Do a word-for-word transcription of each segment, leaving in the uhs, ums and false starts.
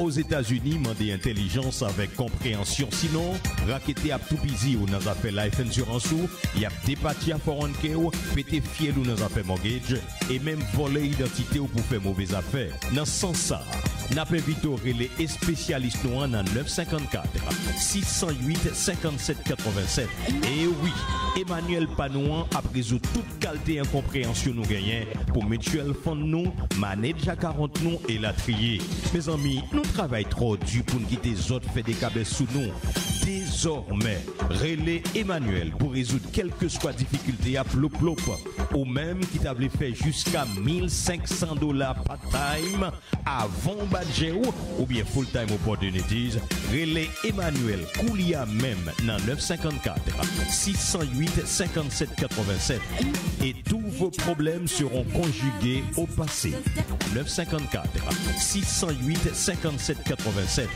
Ozetazini, mande entèlijans avèk konpreyansyon, sinon, raketè ap toupizi w nan zafè life insurance ou, y ap depatya four one K w, pete fyèl ou nan zafè mortgage, e menm vòlè idantite w pou fè move zafè. Nan sans sa a, n ap envite w rele espesyalist nou an nan nèf senkannkat, sis san uit, senkannsèt katrevennsèt. E wi, Emmanuel pa nou an ap rezoud tout kalte enkonpreyansyon nou genyen pou mutual fund nou, manage account nou, elatriye. Mezanmi, nou travay twò di pou n kite zòt fè dekabès sou nou. Dezòmè, rele Emmanuel pou rezoud kèlkeswa difikilte a plop plop. Ou menm ki ta vle fè jiska mil senk san dola part-time avan w bat jen w oubyen full-time opportunities, rele Emmanuel koulye a menm nan nèf senkannkat, sis san uit, senkannsèt katrevennsèt. Et tous vos problèmes seront conjugués au passé. Nèf senkannkat, sis san uit, senkannsèt katrevennsèt.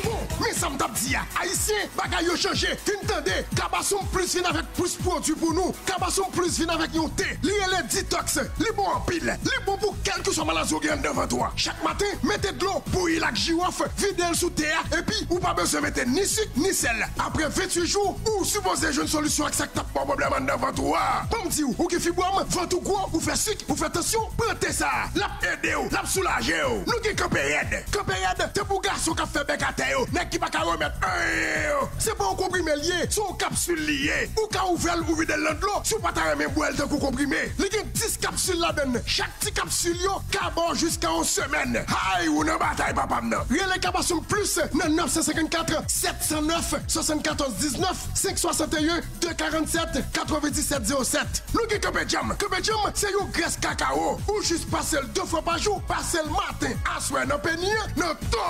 Bon, men sa m t ap di a, Ayisyen, bagay yo chanje. Vin tande, Kabasoum Plus vin avèk plis pwodui pou nou. Kabasoum Plus vin avèk yon te. Li rele Detox. Li bon anpil. Li bon pou kèlkeswa maladi w gen anndan vant ou a. Chak maten, mete dlo, bouyi l ak jiwòf, vide l sou te a, epi ou pa bezwen mete ni sik, ni sèl. Apre venntuit jou, ou sipoze jwenn solisyon ak sa k t ap ba w pwoblèm anndan vant ou a. Ban m di w, ou gen fibwòm, vant ou gwo, ou fè sik, ou fè tansyon, pran te sa a. L ap ede w, l ap soulaje w. Nou gen Kanpe Rèd. Kanpe Rèd, tankou gason k ap fè bèk atè yo, nèg ki pa ka remèt anyen yo. Se pa yon konprime l ye, se yon kapsil li ye. Ou ka ouvè l, ou vide l nan dlo, si w pa ta renmen bwè l tankou konprime. Li gen dis kapsil ladan l. Chak ti kapsil yo ka ba w jiska yon semèn. Hay, ou nan batay, papa m nan. Rele Kabasoum Plus nan nèf san senkannkat, sèt san nèf, swasannkatòz diznèf, senk swasanteyen, de karannsèt, katrevenndisèt zewo sèt. Nou gen Kanpe Djanm. Kanpe Djanm, se yon grès kakawo. Ou jis pase l de fwa pa jou, pase l maten, aswè nan peni an, nan to,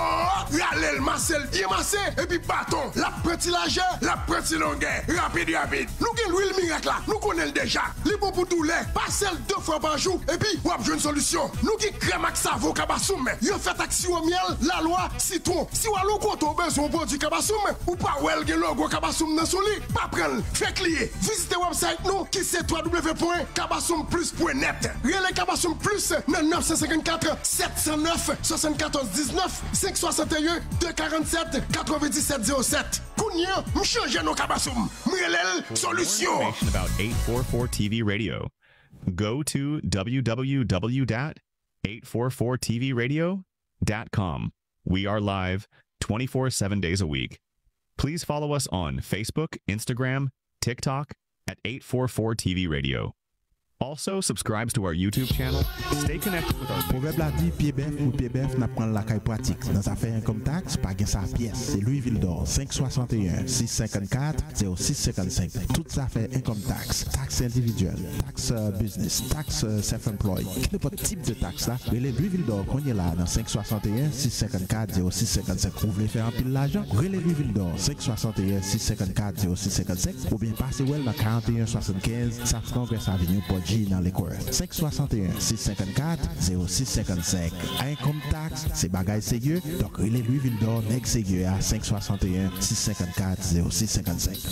rale l, mase l, byen mase, epi baton. L ap pran ti lajè, l ap pran ti longè, rapid, rapid. Nou gen lwil mirak la, nou konnen l deja. Li bon pou doulè, pase l de fwa pa jou, epi w ap jwenn solisyon. Nou gen krèm ak savon Kabasoum, yo fèt ak siwo myèl, lalwa, sitwon. Si w al yon kote w bezwen yon pwodui Kabasoum, ou pa wè l gen logo Kabasoum nan sou li, pa pran l, fèk li ye. Vizite website nou ki se twa w w w pwen kabasoum plus pwen nèt. Rele Kabasoum Plus nan nèf san senkannkat, sèt san nèf, swasannkatòz diznèf, senk swasanteyen, de karannsèt, katrevenndisèt zewo sèt. Kounye a, m chanje non Kabasoum. M rele l Solisyon. For more information about eight four four T V Radio, go to w w w dot eight four four T V radio dot com. We are live twenty-four seven days a week. Please follow us on Facebook, Instagram, TikTok at eight four four T V Radio. Also, subscribe to our YouTube channel. Stay connected with our Pwovèb la di, pye bèf pou pye bèf, n ap pran l lakay pratik. Nan zafè income tax, pa gen sa pyès. Se Louis Vildor, senk swasanteyen, sis senkannkat, zewo sis senkannsenk. Tout zafè income tax, tax endividyèl, tax, euh, business, tax, euh, self-employed, nenpòt tip de tax la, rele Louis Vildor kounye la nan senk swasanteyen, sis senkannkat, zewo sis senkannsenk. Ou vle fè anpil lajan? Rele Louis Vildor, senk swasanteyen, sis senkannkat, zewo sis senkannsenk, oubyen pase wè l nan karanteyen swasannkenz South Congress Avenue, Port Jay, nan Lakewood. Senk swasanteyen, sis senkannkat, zewo sis senkannsenk. Income tax, se bagay serye, donk rele Louis Vildor, nèg serye a, senk swasanteyen, sis senkannkat, zewo sis senkannsenk.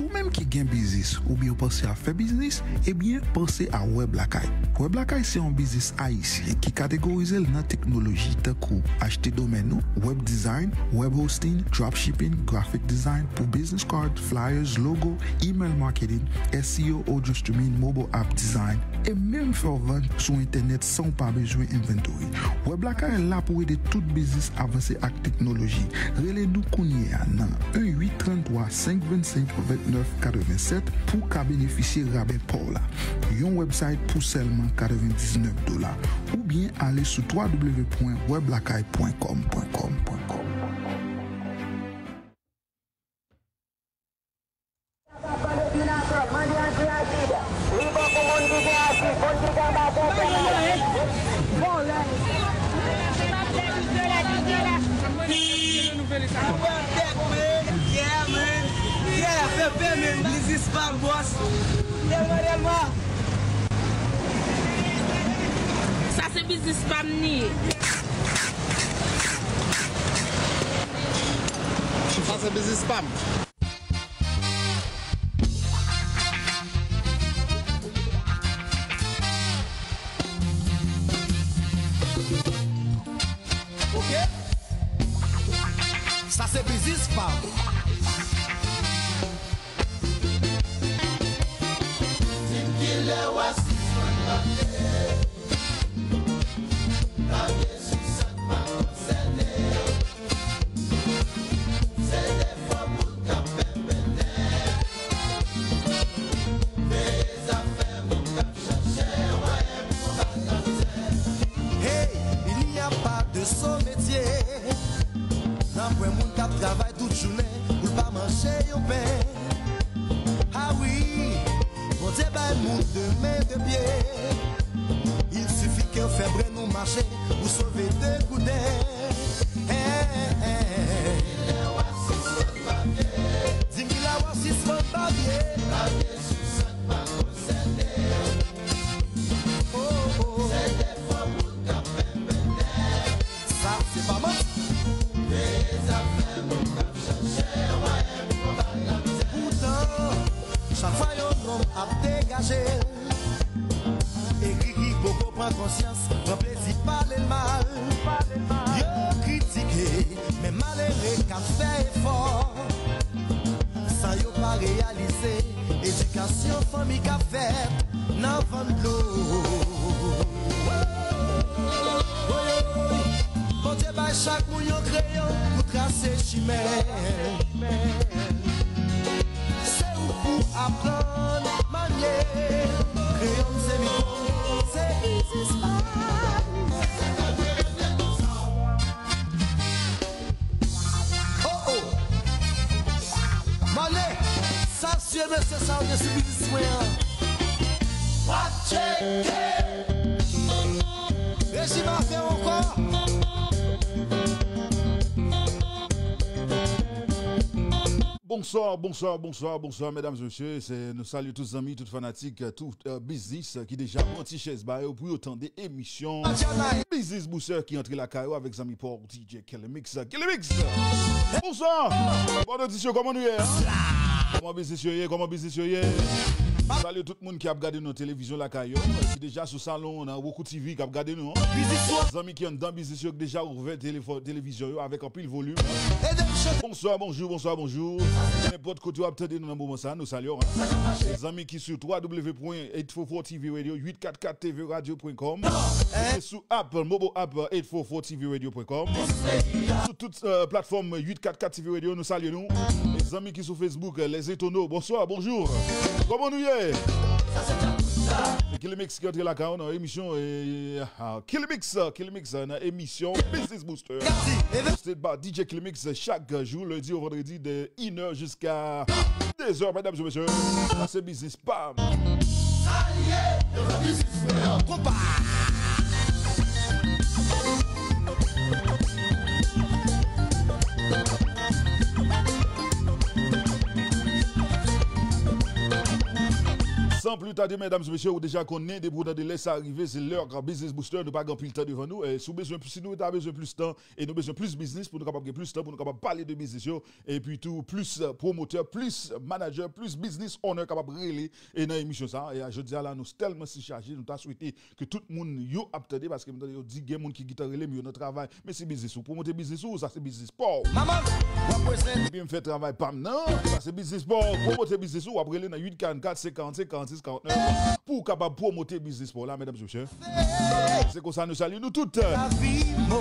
Ou menm ki gen biznis oubyen w panse ap fè biznis, ebyen, panse a Web Lakay. Web Lakay se yon biznis ayisyen ki kategorize l nan teknoloji tankou achte domèn ou, web design, web hosting, dropshipping, graphic design pou business card, flyers, logo, email marketing, S E O, audio streaming, mobile app design, e menm fè w vann sou entènèt san w pa bezwen inventory. Web Lakay la pou ede tout biznis avanse ak teknoloji. Rele nou kounye a nan un huit trente-trois cinq vingt-cinq vingt-neuf quatre-vingt-sept pou w ka benefisye rabè pa w la. Yon website pou sèlman katrevendiznèf dola. Oubyen ale sou w w w pwen web lakay pwen kòm, pwen kòm, pwen kòm. Sa pa pale di lajan, mande aji rapid. Li bon pou moun ki gen aji, moun ki gen batè fè malad. Vòlè. Anba tèt mwen, yeah, man. Yeah, pepe, man. Biznis pa m, bòs. Tèlman, tèlman. Sa se biznis pa m li ye. Sa se biznis pa m. Ok? Sa se biznis pa m. Di m kilè w a sispann papye. Papye sou sa k pa konsène w. Se defo moun k ap fè pènè. Veye zafè moun k ap chache wè pou pa nan mizè. Hey, il n'y a pas de sot métier. Nan pwen moun k ap travay tout jounen pou l pa manje yon pen. Ah wi, Bondye bay moun de men de pye. Il suffit ke w fè bren ou mache pou sove de gouden. Hey, hey, hey. Di m kilè w a sispann babye. Babye sou sa k pa konsène w. Oh, oh. Se defo moun k ap fè pènè. Sa se pa manti. Veye zafè moun k ap chache wè pou pa nan mizè. Poutan, chak fwa yon nonm ap degaje l, egri ki poko pran konsyans, pran plezi pale l mal. Yo kritike, men malere k ap fè efò, san yo pa reyalize edikasyon fanmi k ap fèt nan vann dlo. Bondye bay chak moun yon kreyon pou trase chimen. Se ou pou aprann manye. Kreyon m se mikwo m, se biznis pa m. Oh, oh. Male, sa sye mesye sa yo gen sou biznis mwen an. W ap tcheke. Rejim afè ankò. Bonsoir, bonsoir, bonsoir, bonsoir, mesdames et messieurs. Se, nou salye tout zanmi, tout fanatik, tout, euh, biznis, euh, ki deja pran ti chèz ba yo pou yo tande emisyon Business Booster ki antre lakay ou avèk zanmi pa w D J Killy Mix. Killy Mix! Bonsoir! Bon, oditè, kòman nou ye? Kòman biznis yo ye? Kòman biznis yo ye? Salye tout moun ki ap gade nou televizyon lakay yo, ki deja sou salon nan Roku T V k ap gade nou. Zanmi ki anndan biznis yo ki deja ouvè telefòn, televizyon yo avèk anpil volim. Bonswa, bonjou, bonswa, bonjou. Nenpòt kote w ap tande nou nan moman sa, nou salye w, hein. Zanmi ki sou three w w w point eight four four T V radio, eight four four T V radio point com. E sou app, mobile app eight four four T V radio point com. Sou tout, euh, platfòm eight four four T V radio, nou salye nou. E zanmi ki sou Facebook, euh, Les Étonnants, bonswa, bonjou. Kòman nou ye? Se Killy Mix ki antre lakay ou nan emisyon, e, ah, Killy Mix, Killy Mix, euh, nan emisyon Business Booster. Hosted by D J Killy Mix, euh, chak jou, lendi o vandredi, de inè jiska dezè, medam e mesye. Sa se biznis pa m. Sa l ye, yo nan biznis mwen an. Konpa. San pli tade, medam e mesye, ou deja konnen, depi w tande lè sa rive, se lè Business Booster, nou pa gen anpil tan devan nou. E si w bezwen, si nou ta bezwen plis tan, e nou bezwen plis biznis pou nou kapab gen plis tan, pou nou kapab pale de biznis yo, epi tou plis, euh, pwomotè, plis manajè, plis business owner kapab rele e nan emisyon sa. E a jodi a la, nou tèlman sichaje, nou ta swete ke tout moun yo ap tande, paske m tande yo di gen moun ki gentan rele m, yo nan travay. Men se biznis ou, pwomote biznis ou, sa se biznis pa w. Manman, w ap wè zen. Epi m fè travay pa m nan, sa se biznis pa w. Pwomote biznis ou, w ap rele nan eight four four, five forty, forty-six, forty-nine pou w kapab pwomote biznis pa w la, medam e mesye. Se konsa nou salye nou tout. Lavi mo,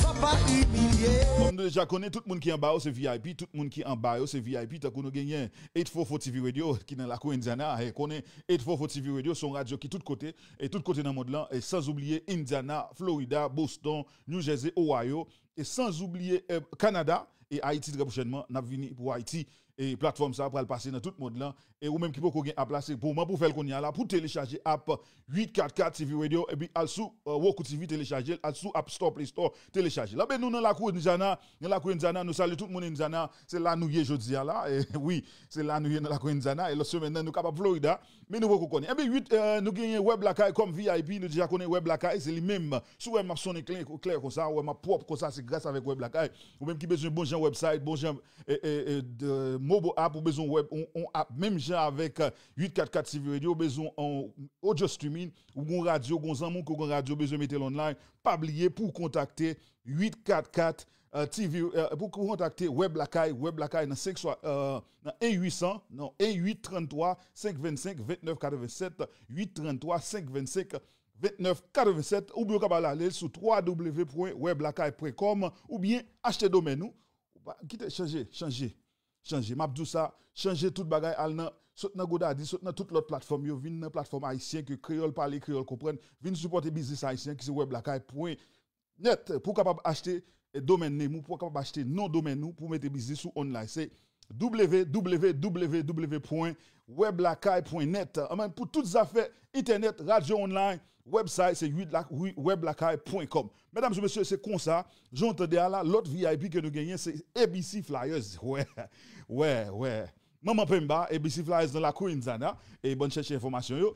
fò pa imilye. Kòm nou deja konnen, tout moun ki anba yo se V I P, tout moun ki anba yo se V I P, tankou nou genyen eight four four T V Radio ki nan lakou Indiana, e konnen eight four four T V Radio se yon radyo ki tout kote, e tout kote nan mond lan, e san oubliye Indiana, Florida, Boston, New Jersey, Ohio, e san oubliye, eh, Canada, e Ayiti trè pwochènman, n ap vini pou Ayiti. E platfòm sa a pral pase nan tout mond lan. E ou menm ki poko gen app la, se moman pou w fè l kounye a la, pou w telechaje app uit kat kat T V Radio, epi al sou, euh, Roku T V, telechaje l, al sou App Store, Play Store, telechaje l. Anben, nou nan lakou Indiana, nan lakou Indiana, nou salye tout moun Indiana, se la nou ye jodi a la. E, wi, se la nou ye nan lakou Indiana, e lòt semèn nan, nou kapab Florida, men nou poko konnen. Enben, uit, euh, nou genyen Web Lakay kòm V I P, nou deja konnen Web Lakay, se li menm. Si w wè m ap sonnen klè, klè konsa, w wè m ap pwòp konsa, se gras avèk Web Lakay. Ou menm ki bezwen bon jan website, bon jan e, e, e, de mobile app, ou bezwen web, on, on app, menm jan avèk, euh, uit kat kat T V Radio, ou bezwen on audio streaming, ou gon radyo, gon zanmi w ki gon radyo, bezwen mete l online, pa bliye pou w kontakte uit kat kat, euh, T V, euh, pou w kontakte Web Lakay, Web Lakay nan senk swa, euh, nan en uit san, non, en uit tranntrwa senk vennsenk ventnèf katrevennsèt, uit tranntrwa senk vennsenk ventnèf katrevennsèt, oubyen w kapab ale sou w w w pwen web lakay pwen kòm, oubyen achte domèn ou, Ou pa kite, chanje, chanje, chanje. M ap di w sa, chanje tout bagay, al nan, sot nan GoDaddy, sot nan tout lòt platfòm yo, vin nan platfòm ayisyen ke kreyòl pale, kreyòl konprann, vin sipòte biznis ayisyen ki se web lakay pwen nèt pou w kapab achte, eh, domèn name ou, pou w kapab achte non domèn ou, pou w mete biznis ou online. Se w w w pwen web lakay pwen nèt. Anben, pou tout zafè entènèt, radyo online, website, se uit la, wi, web lakay pwen kòm. Medam e mesye, se konsa, jan w tande a la, lòt V I P ke nou genyen, se A B C Flyers. Wè, wè, wè. Manman Pemba, A B C Flyers nan lakou Indiana, e bann chèche enfòmasyon yo.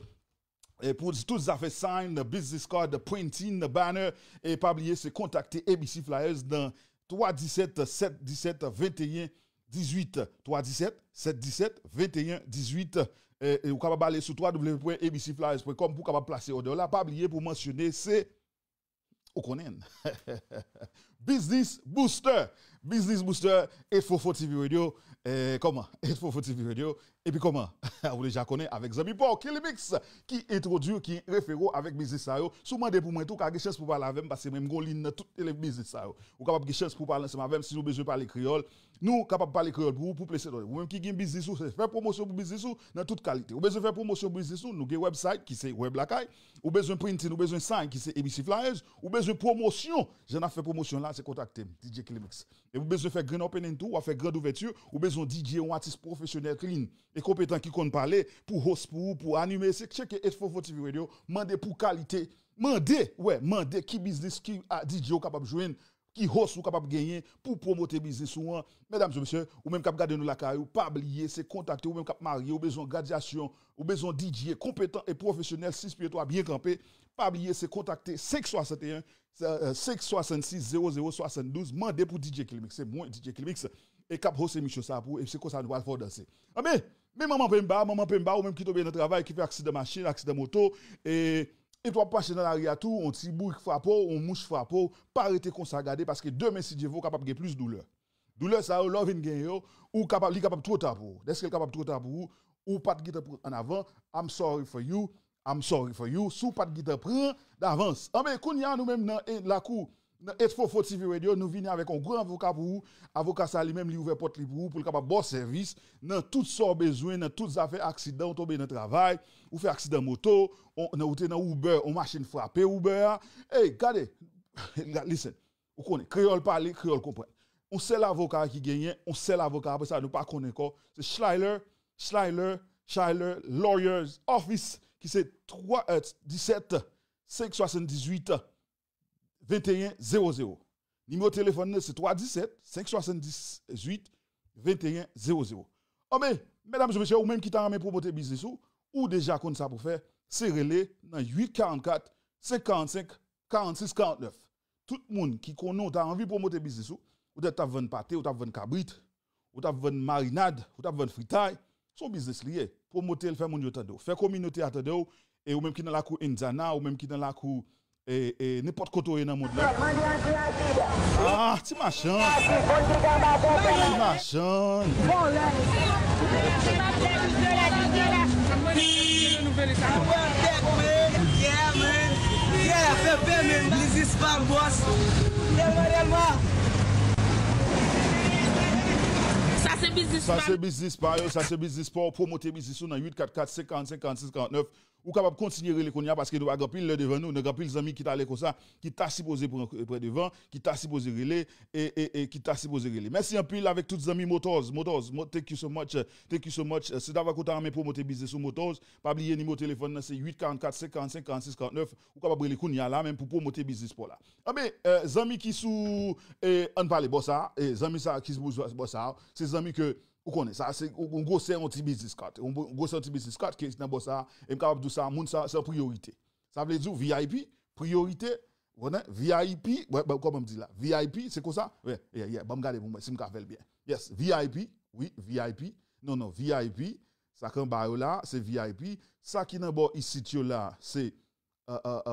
E pou tout zafè sign, business card, printing, banner, e pa bliye, se kontakte A B C Flyers nan twa disèt, sèt disèt, venteyen dizuit, twa disèt, sèt disèt, venteyen dizuit. E, e ou kapab ale sou w w w pwen A B C flyers pwen kòm pou w kapab plase òdè w la. Pa bliye pou w mansyone se, ou konnen. Business Booster. Business Booster, Eight four four T V Radio. Eh, kòman? Eight four four T V Radio. Epi kòman? Ou deja konnen, avèk zanmi pa w, Kilimix, ki entwodui w, ki refere w avèk biznis sa yo. Si w mande pou mwen tou, w ka gen chans pou w pale avè m, paske mwen, m gon liy nan tout biznis sa yo. Ou kapab gen chans pou w pale ansanm avè m si w bezwen pale kreyòl. Nou kapab pale kreyòl pou ou, pou w plase òdè w. Ou menm ki gen biznis ou, se fè pwomosyon pou biznis ou nan tout kalite. Ou bezwen fè pwomosyon pou biznis ou, nou gen website ki se Web Lakay. Ou bezwen printing, ou bezwen sign ki se A B C Flyers. Ou bezwen pwomosyon, jan n ap fè pwomosyon la, se kontakte m, D J Kilimix. E ou bezwen fè grand opening tou, w ap fè grand ouvèti, ou bezwen D J, yon atis pwofesyonèl, clean, e konpetan ki konn pale, pou host pou ou, pou anime, se tcheke Eight four four T V Radio, mande pou kalite, mande, wè, mande ki biznis, ki, a, D J ou kapab jwenn, ki host ou kapab genyen pou pwomote biznis ou an. Medam e mesye, ou menm k ap gade nou lakay ou, pa bliye, se kontakte, ou menm k ap marye, ou bezwen gradyasyon, ou bezwen D J konpetan e pwofesyonèl, sis pye twa, byen kanpe, pa bliye, se kontakte senk swasanteyen, senk swasannsis, zewo zewo swasanndouz, mande pou D J Kilimix. Se mwen, D J Kilimix, e k ap host emisyon sa pou ou, e se konsa nou pral fè w danse. Anben, men manman Pemba, manman Pemba, ou menm ki tonbe nan travay, ki fè aksidan machin, aksidan moto, e, e w ap mache nan lari a tou, yon ti bourik frape w, yon mouch frape w, pa rete konsa gade, paske demen, si Dye vle, w kapab gen plis doulè. Doulè sa yo, lè w vin genyen yo, ou kapab, li kapab twò ta pou ou. Dèske l kapab twò ta pou ou, ou pa t gentan pran an avan, I'm sorry for you, I'm sorry for you, si w pa t gentan pran davans. Anben, kounye a, nou menm nan, e, lakou, nan Eight four four T V Radio, nou vini avèk yon gwo avoka pou ou. Avoka sa li menm, li ouvè pòt li pou ou, pou l kapab ba w sèvis nan tout sa w bezwen, nan tout zafè aksidan, ou tonbe nan travay, ou fè aksidan moto, on, nan, ou te nan Uber, yon machin frape Uber a. Ey, gade, listen. Ou konnen, kreyòl pale, kreyòl konprann. On sèl avoka ki genyen, on sèl avoka, apre sa, nou pa konnen ankò. Se Schleiler, Schleiler, Schleiler Lawyers Office, ki se twa, euh, disèt, senk swasanndizuit, venteyen zewo zewo. Nimewo telefòn nan, se twa disèt, senk swasanndizuit, venteyen zewo zewo. Anben, medam e mesye, ou menm ki ta renmen pwomote biznis ou, ou deja konn sa pou fè, se rele nan uit karannkat, senk karannsenk, karannsis karantnèf. Tout moun ki konnen w ta anvi pwomote biznis ou, ou t ap vann pate, ou t ap vann kabrit, ou t ap vann marinad, ou t ap vann fritay, se yon biznis li ye. Pwomote l, fè moun yo tande w. Fè kominote a tande w, e ou menm ki nan lakou Indiana, ou menm ki nan lakou, e, e, nenpòt kote w ye nan mond lan. Ah, ti machann. Ti machann. Yeah, man. Yeah, pepe, man. Biznis pa m, bòs. Dèlma, dèlma. Sa Sa se biznis pa yo, sa se biznis pa w. Pwomote biznis ou nan uit kat kat, senk karannsenk, karannsis, karannèf. Ou kapab kontinye rele kounye a paske nou pa gen anpil lè devan nou. Nou gen anpil zanmi ki t ale konsa, ki ta sipoze pran, pran devan, ki ta sipoze rele, e, e, e ki ta sipoze rele. Mèsi anpil avèk tout zanmi Motors. Motors, mo- thank you so much. Thank you so much. Si w ta vle kontan renmen pwomote biznis ou Motors, pa bliye nimewo telefòn nan se uit karannkat, senk karannsenk, karannsis, karannèf. Ou kapab rele kounye a la menm pou pwomote biznis pa w la. Anben, zanmi ki sou, e, ann pale bò sa, e, zanmi sa ki sou bò sa, se zanmi ke ou konnen sa, se yon gwosè yon ti biznis kat. Yon gwosè yon ti biznis kat ke nan bò sa, e m kapab di w sa, moun sa, se yon priyorite. Sa vle di w V I P, priyorite, ou konnen, V I P, wè, kòman m di la? V I P, se konsa? Wè, yeah, yeah, ban m gade pou mwen, si m ka fè l byen. Yes, V I P, wi, V I P. Non, non, V I P, sa k anba yo la, se V I P. Sa ki nan bò isit yo la, se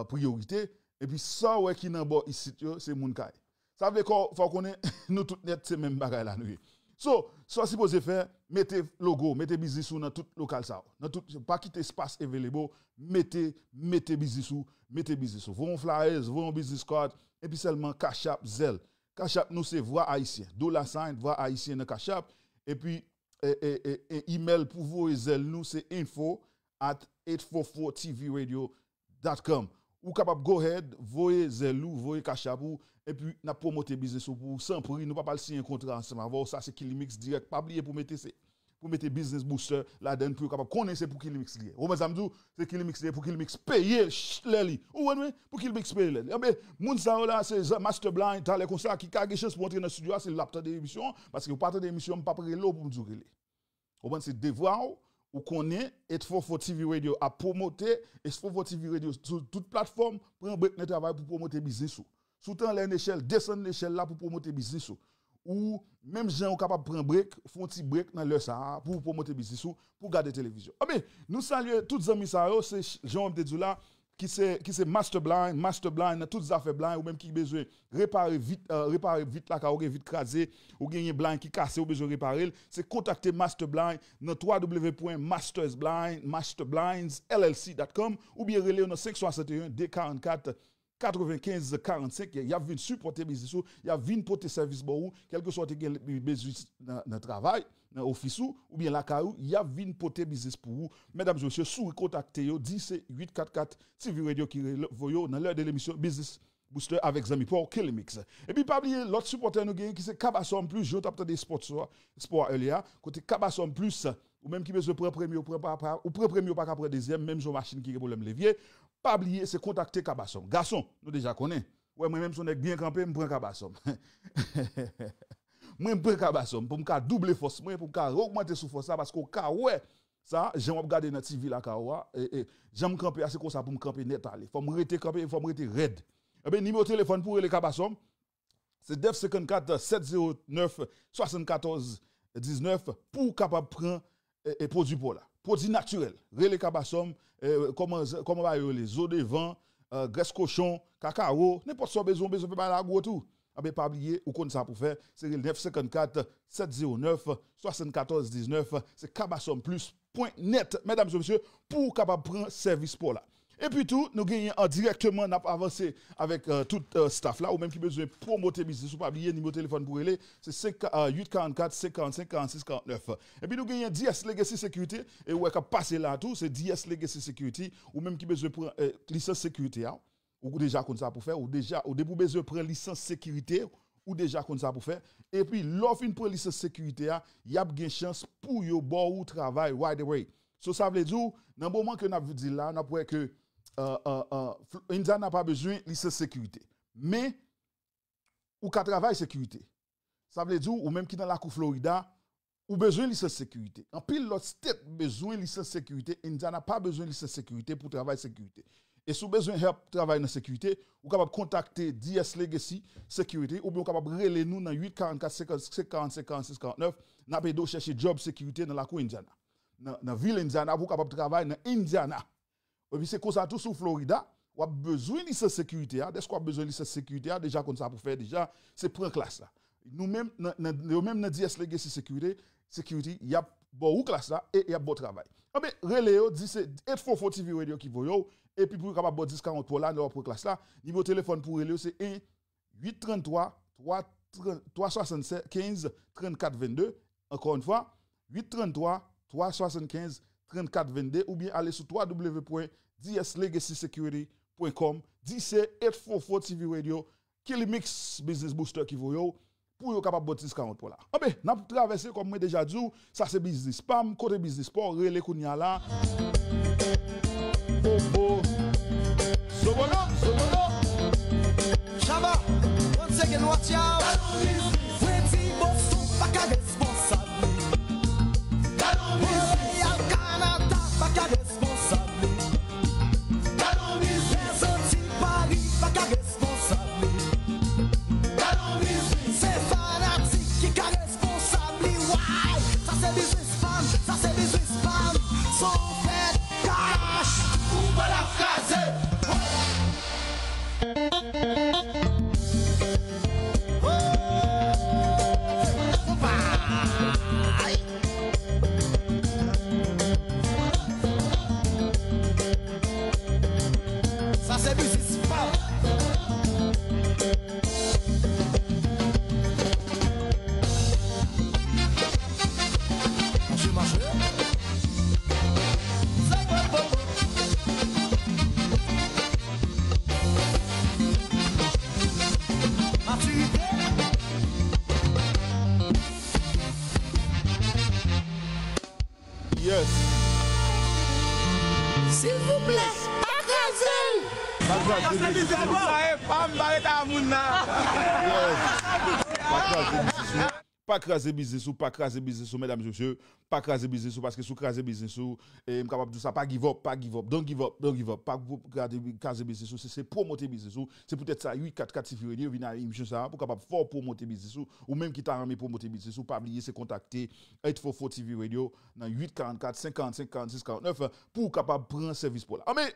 priyorite, epi sa w wè ki nan bò isit yo, se moun kay. Sa vle kò, fò w konnen, nou tout nèt, se menm bagay la nou ye. So, sa w sipoze fè, mete logo, mete biznis ou nan tout lokal sa yo. Nan tout, pa kite espas available, mete, mete biznis ou, mete biznis ou. Voye yon flyers, voye yon business card, epi sèlman Cash App, Zelle. Cash App nou se Vwa Ayisyen, dollar sign Vwa Ayisyen nan Cash App, epi e, e, e, e email pou voye Zelle nou se info at eight four four T V radio dot com. Ou kapab go ahead, voye Zelle ou, voye Cash App ou, epi n ap pwomote biznis ou pou ou san pri. Nou p ap al siyen kontra ansanm avè w. Sa se Kilimix dirèk. Pa bliye pou mete se, pou mete Business Booster ladan l pou yo kapab konnen se pou Kilimix li ye. Ou konprann sa m di w? Se Kilimix li ye, pou Kilimix peye lè li. Ou konprann wi? Pou Kilimix peye lè li. Anben, moun sa yo la, se Master Blind, talè konsa, ki ka gen chans pou antre nan estidyo a, se l ap tande emisyon an, paske ou pa tande emisyon an, m p ap rele w pou m di w rele. Ou konprann? Se devwa w, ou konnen, eight four four T V Radio ap pwomote, eight four four T V Radio sou tout platfòm, pran brek nan travay pou pwomote biznis ou. Si w te anlè nechèl, desann nechèl la pou pwomote biznis ou. Ou, menm jan ou kapab pran brek, fè yon ti brek nan lè sa a pou w pwomote biznis ou, pou w gade televizyon. Anben, nou salye tout zanmi sa yo, se jan w te di w la, ki se, ki se Master Blind, Master Blind nan tout zafè blind, ou menm ki bezwen repare vit, euh, repare vit lakay ou, gen vit kraze, ou genyen blind ki kase, ou bezwen repare l, se kontakte Master Blind nan twa w w w pwen masters blind, master blinds L L C dot com, oubyen rele yo nan senk swasanteyen, de karannkat, katrevenkenz karannsenk, y ap vin sipòte biznis ou, y ap vin pote sèvis ba ou, kèlkeswa w te gen bezwen nan, nan travay, nan ofis ou, oubyen lakay ou, y ap vin pote biznis pou ou. Medam e mesye, si w kontakte yo, di se uit kat kat T V Radio ki rele, voye w nan lè de lemisyon Business Booster avèk zanmi pa w Kilimix. Epi pa bliye lòt sipòtè nou genyen ki se Kabasòm Plis, jan w t ap tande sponsor, sponsor earlier, kote Kabasòm Plis, ou menm ki bezwen pran premye, ou pran pa, pa, ou pran premye, ou pa ka pran dezyèm, menm jan machin ki gen pwoblèm levye, pa bliye, se kontakte Kabasòm. Gason, nou deja konnen. Wè, mwen menm se yon nèg byen kanpe, m pran Kabasòm. Mwen, m pran Kabasòm pou m ka double fòs mwen, pou m ka ogmante sou fòs la, paske w ka wè sa, jan w ap gade nan T V lakay ou a, e, e, jan m kanpe a, se konsa pou m kanpe nèt ale. Fò m rete kanpe, fò m rete rèd. Ebyen, nimewo telefòn pou rele Kabasòm, se nèf senkannkat, sèt zewo nèf, swasannkatòz diznèf pou w kapab pran, e, e, pwodui pa w la. Pwodui natirèl. Rele Kabasòm, e, kòman, kòman ba yo rele, zo devan, e, grès kochon, kakawo, nenpòt sa w bezwen, w bezwen fè bagay la gwo tou. Anben, pa bliye, ou konn sa pou fè, se rele nèf senkannkat, sèt zewo nèf, swasannkatòz diznèf, se Kabasòm Plis pwen nèt, medam e mesye, pou w kapab pran sèvis pa w la. Epi tou, nou genyen an dirèkteman, n ap avanse avèk, e, tout, e, staff la, ou menm ki bezwen pwomote biznis ou, pa bliye nimewo telefòn pou rele, se senk, e, uit karannkat, senk karannsenk, karannsis, karannèf. Epi nou genyen D S Legacy Security, e ou wè k ap pase la tou, se D S Legacy Security, ou menm ki bezwen pran, e, lisans sekirite a, ou deja konn sa pou fè, ou deja, ou depi w bezwen pran lisans sekirite, ou deja konn sa pou fè. Epi, lè w fin pran lisans sekirite a, y ap gen chans pou yo ba w travay right away. So, sa vle di w, nan moman ke n ap di la, n ap wè ke, e, e, e, Fl-, Indiana pa bezwen lisans sekirite. Men, ou ka travay sekirite. Sa vle di w, ou menm ki nan lakou Florida, ou bezwen lisans sekirite. Anpil lòt state bezwen lisans sekirite, Indiana pa bezwen lisans sekirite pou travay sekirite. E si w bezwen help travay nan sekirite, ou kapab kontakte D S Legacy Security, oubyen ou kapab rele nou nan uit karannkat, senkann, senk karannsenk, karannsis, karannèf. N ap ede w chèche job sekirite nan lakou Indiana. Nan, nan vil Indiana, pou w kapab travay nan Indiana. Epi se konsa tou si w Florida, w ap bezwen lisans sekirite a. Dèske w ap bezwen lisans sekirite a, deja konn sa pou fè deja, se pran klas la. Nou menm, nan, nan, yo menm nan D S Legacy Security, Security, y ap ba w klas la e y ap ba w travay. Anben, rele yo, di se eight four four T V Radio ki voye w, epi pou yo kapab ba w diskawont pou w la, lè w ap pran klas la, nimewo telefòn pou rele yo, se en uit tranntwa, twa, twa swasannkenz, trannkat vennde, Ankò yon fwa, uit trant twa, twa swasannkenz, trannkat vennde, oubyen ale sou w w w pwen d s legacy security pwen com, di se eight four four T V Radio, Kilimix Business Booster ki voye w, pou yo kapab ba w discount pou la. Anben, n ap travèse, kòm mwen deja di w, sa se biznis pa m, kote biznis pa w, rele kounye a la. Obo. Zobono, zobono. Shabba, once again, watch out. Freddy Boston pa ka responsab li. Montréal, Kanada pa ka responsab li. Lèzanti, Pari pa ka responsab li. Se fanatik ki ka responsab li. Why? Sa se biznis pa m, sa se biznis pa m. Son fèt kach. Ou pa la kraze. Sa se biznis pa m. Mache, mache. Matirite. Yes. Silvouplè, pa kraze l. Pa kraze l. Sa e pa m, pa rete a moun nan. Yes. Pa kraze biznis ou. Pa kraze biznis ou, pa kraze biznis ou, medam, mesye. Pa kraze biznis ou, paske si w kraze biznis ou, e, m kapab di w sa, pa give up, pa give up, don't give up, don't give up. Pa kraze, kraze biznis ou, se, se pwomote biznis ou. Se poutèt sa, uit kat kat T V Radio vin a emisyon sa a, pou kapab fè w pwomote biznis ou. Ou menm ki ta renmen pwomote biznis ou, pa bliye, se kontakte eight four four T V Radio nan uit karannkat, senkannsenk, karannsis, karannèf pou w kapab pran sèvis pou w la. Anben,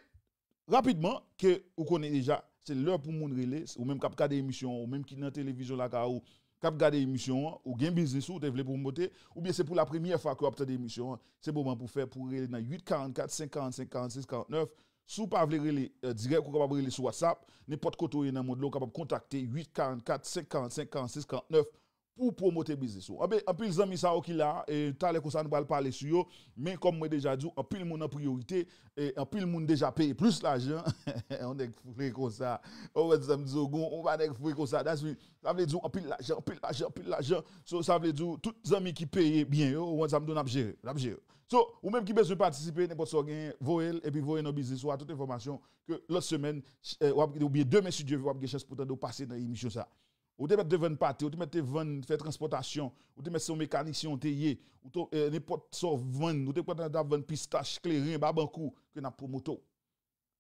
rapidman, ke ou konnen deja, se lè pou moun rele, ou menm k ap gade emisyon an, ou menm ki nan televizyon lakay ou, k ap gade emisyon an, ou gen biznis ou, ou te vle pwomote, oubyen se pou la premyè fwa ke w ap tande emisyon an, se moman pou fè, pou rele nan uit karannkat, senkannsenk, karannsis, karannèf. Si w pa vle rele, eh, dirèk, ou kapab rele sou WhatsApp, nenpòt kote w ye nan mond lan, ou kapab kontakte uit karannkat, senkannsenk, karannsis, karannèf, pou w pwomote biznis ou. Anben, anpil zanmi sa yo ki la, e, talè konsa nou pral pale sou yo, men kòm mwen deja di w, anpil moun an priyorite, e, anpil moun deja peye plis lajan. Yon nèg fre konsa. Ou wè sa m di w, gon, ou pa nèg fre konsa. That's me. Sa vle di w anpil lajan, anpil lajan, anpil lajan. So, sa vle di w tout zanmi ki peye byen yo, ou wè sa m di w, n ap jere, n ap jere. So, ou menm ki bezwen patisipe, nenpòt sa w genyen, voye l, epi voye non biznis ou a, tout enfòmasyon ke lòt semèn, eh, w ap, oubyen demen, si Dye vle, w ap gen chans pou tande w pase nan emisyon sa. Ou te mèt te vann pate, ou te mèt te vann, fè transpòtasyon, ou te mèt se yon mekanisyen ou te ye, ou te, eh, nenpòt sa w vann, ou te pran tan ap vann pistach, kleren, babankou, ke n ap pwomote w.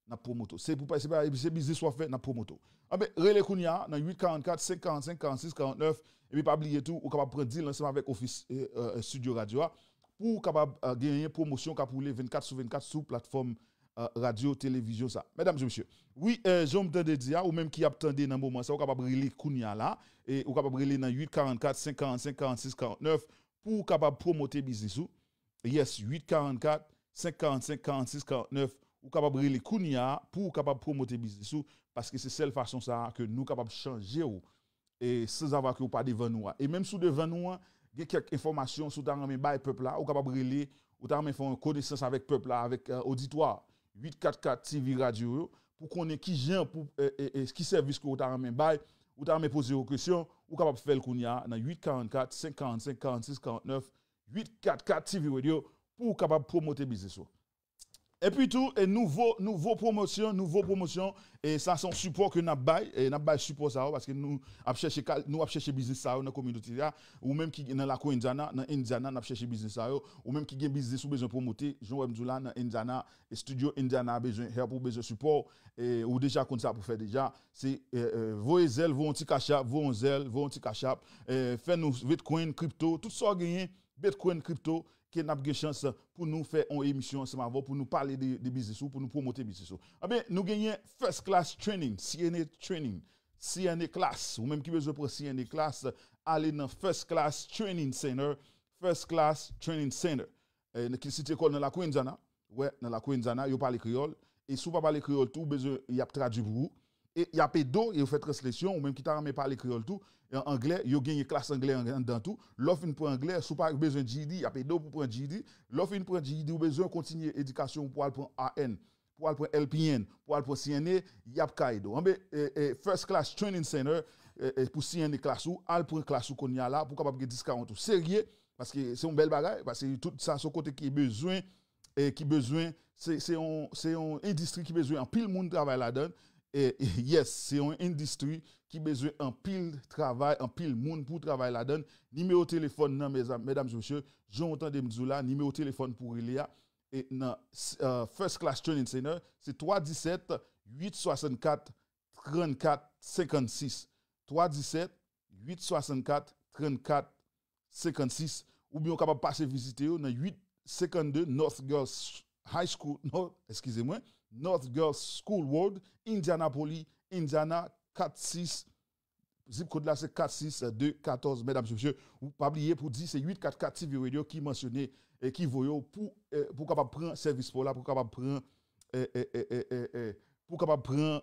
N ap pwomote w. Se pou pa, se pa, se biznis w ap fè, n ap pwomote w. Anben, rele kounye a nan uit karannkat, senk karannsenk, karannsis, karannèf, epi pa bliye tou, ou kapab pran deal ansanm avèk ofis, eh, eh, estidyo radyo a, pou w kapab, eh, genyen pwomosyon k ap woule vennkat sou vennkat sou platfòm eh, radyo, televizyon sa. Medam e mesye, wi, eh, jan m tande di a, ou menm ki ap tande nan moman sa, ou kapab rele kounye a la, e ou kapab rele nan uit karannkat, senk karannsenk, karannsis, karannèf, pou w kapab pwomote biznis ou. Yes, uit karannkat, senk karannsenk, karannsis, karannèf, ou kapab rele kounye a pou w kapab pwomote biznis ou, paske se sèl fason sa a ke nou kapab chanje w e sanzava ke w pa devan nou a. E menm si w devan nou an, gen kèk enfòmasyon, si w ta renmen bay pèp la, ou kapab rele, ou ta renmen fè yon konesans avèk pèp la, avèk, eh, oditwa uit kat kat T V radyo yo, pou konnen kijan, pou, eh, eh, eh, ki sèvis ke w ta renmen bay, ou ta renmen poze yo kesyon, ou kapab fè l kounye a nan uit karannkat, senk karannsenk, karannsis, karannèf, uit kat kat T V Radio, pou w kapab pwomote biznis ou. Epi tou, e nouvo, nouvo pwomosyon, nouvo pwomosyon, e sa se yon sipò ke n ap bay, e n ap bay sipò sa yo, paske nou ap chèche kal-, nou ap chèche biznis sa yo nan kominote a. Ou menm ki nan lakou Indiana, nan Indiana, n ap chèche biznis sa yo. Ou menm ki gen biznis ou bezwen pwomote, jan w wè m di w la, nan Indiana, e studio Indiana bezwen help ou, bezwen sipò, e ou deja konn sa pou fè deja. Se, e, e, voye zèl, voye yon ti Cash App, voye yon zèl, voye yon ti Cash App, e, fè nou Bitcoin, crypto, tout sa w genyen, Bitcoin, crypto, ke n ap gen chans pou nou fè yon emisyon ansanm avè w, pou nou pale de, de biznis ou, pou nou pwomote biznis ou. Anben, nou genyen First Class Training, C N A Training, C N A Class. Ou menm ki bezwen pran C N A Class, ale nan First Class Training Center, First Class Training Center. E, ki sitiye kò l nan lakou Indiana. Wè, nan lakou Indiana, yo pale kreyòl. E si w pa pale kreyòl tou, ou bezwen y ap tradui pou ou. e y ap ede w, e yo fè translesyon, ou menm ki ta renmen pale kreyòl tou, e anglè, yo genyen klas anglè an- anndan tou. Lè w fin pran anglè, si w pa bezwen G E D, y ap ede w pou pran G E D. Lè w fin pran G E D, ou bezwen kontinye edikasyon w pou al pran A N, pou al pran L P N, pou al pran C N A, y ap ka ede w. Anben, e, e, First Class Training Center, e, e, pou C N A klas ou, al pran klas ou kounye a la, pou w kapab gen discount ou serye, paske se yon bèl bagay, paske tout sa se yon kote ki bezwen, e, ki bezwen, se, se yon, se yon endistri ki bezwen anpil moun travay ladan l. E, yes, se yon endistri ki bezwen anpil travay, anpil moun pou travay ladan l. Nimewo telefòn nan, mezam-, medam, mesye, jan w tande m di w la, nimewo telefòn pou rele a, e nan, uh, First Class Training Center, se twa disèt, uit swasannkat, trannkat, senkannsis. Twa disèt, uit swasannkat, trannkat, senkannsis. Oubyen w kapab pase vizite yo nan uit senkannde North Girls High School, non, eskize mwen, North Girls School Road, Indianapolis, Indiana, kat sis, zip kòd la se kat sis de katòz, medam, mesye, ou pa bliye pou di se uit kat kat T V Radio ki mansyone e ki voye w pou, e, pou w kapab pran sèvis pa w la, pou w kapab pran, e, e, e, e, e, e, pou w kapab pran,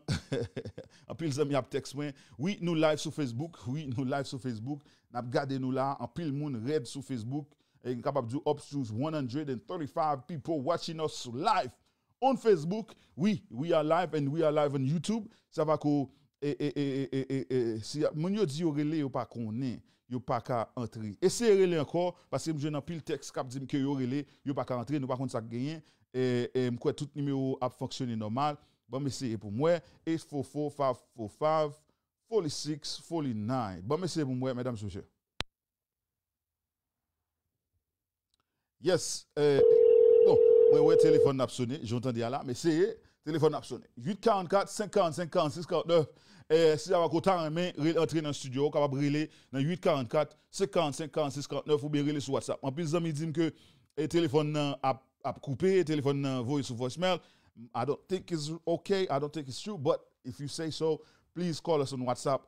anpil zanmi ap tèks mwen. Wi, nou live sou Facebook. Wi, nou live sou Facebook. N ap gade nou la. Anpil moun rèd sou Facebook. E m kapab di w up to one hundred and thirty-five people watching us live on Facebook. Wi, we are live and we are live on YouTube. Sa va ko, e, e, e, e, e, e, e, si moun yo di yo rele, yo pa konnen, yo pa ka antre. Eseye rele ankò, paske m jwenn anpil tèks k ap di m ke yo rele, yo pa ka antre, nou pa konn sa k genyen. E, e, m kwè tout nimewo ap fonksyone nòmal. Ban m eseye pou m wè. Eight four four, five four five, forty six, forty nine. Ban m eseye pou m wè, medam, mesye. Yes. Eh, bon, mwen wè telefòn n ap sone, jan w tande a la, men seye, telefòn n ap sone. Uit karannkat, senk karannsenk, karannsis, karannèf. Eh, si sa va ko ta renmen re- antre nan estidyo, ou kapab rele nan uit karannkat, senk karannsenk, karannsis, karannèf, oubyen rele sou WhatsApp. Anpil zanmi di m ke, eh, telefòn nan ap, ap koupe, telefòn nan voye sou voicemail. I don't think it's okay, I don't think it's true, but if you say so, please call us on WhatsApp.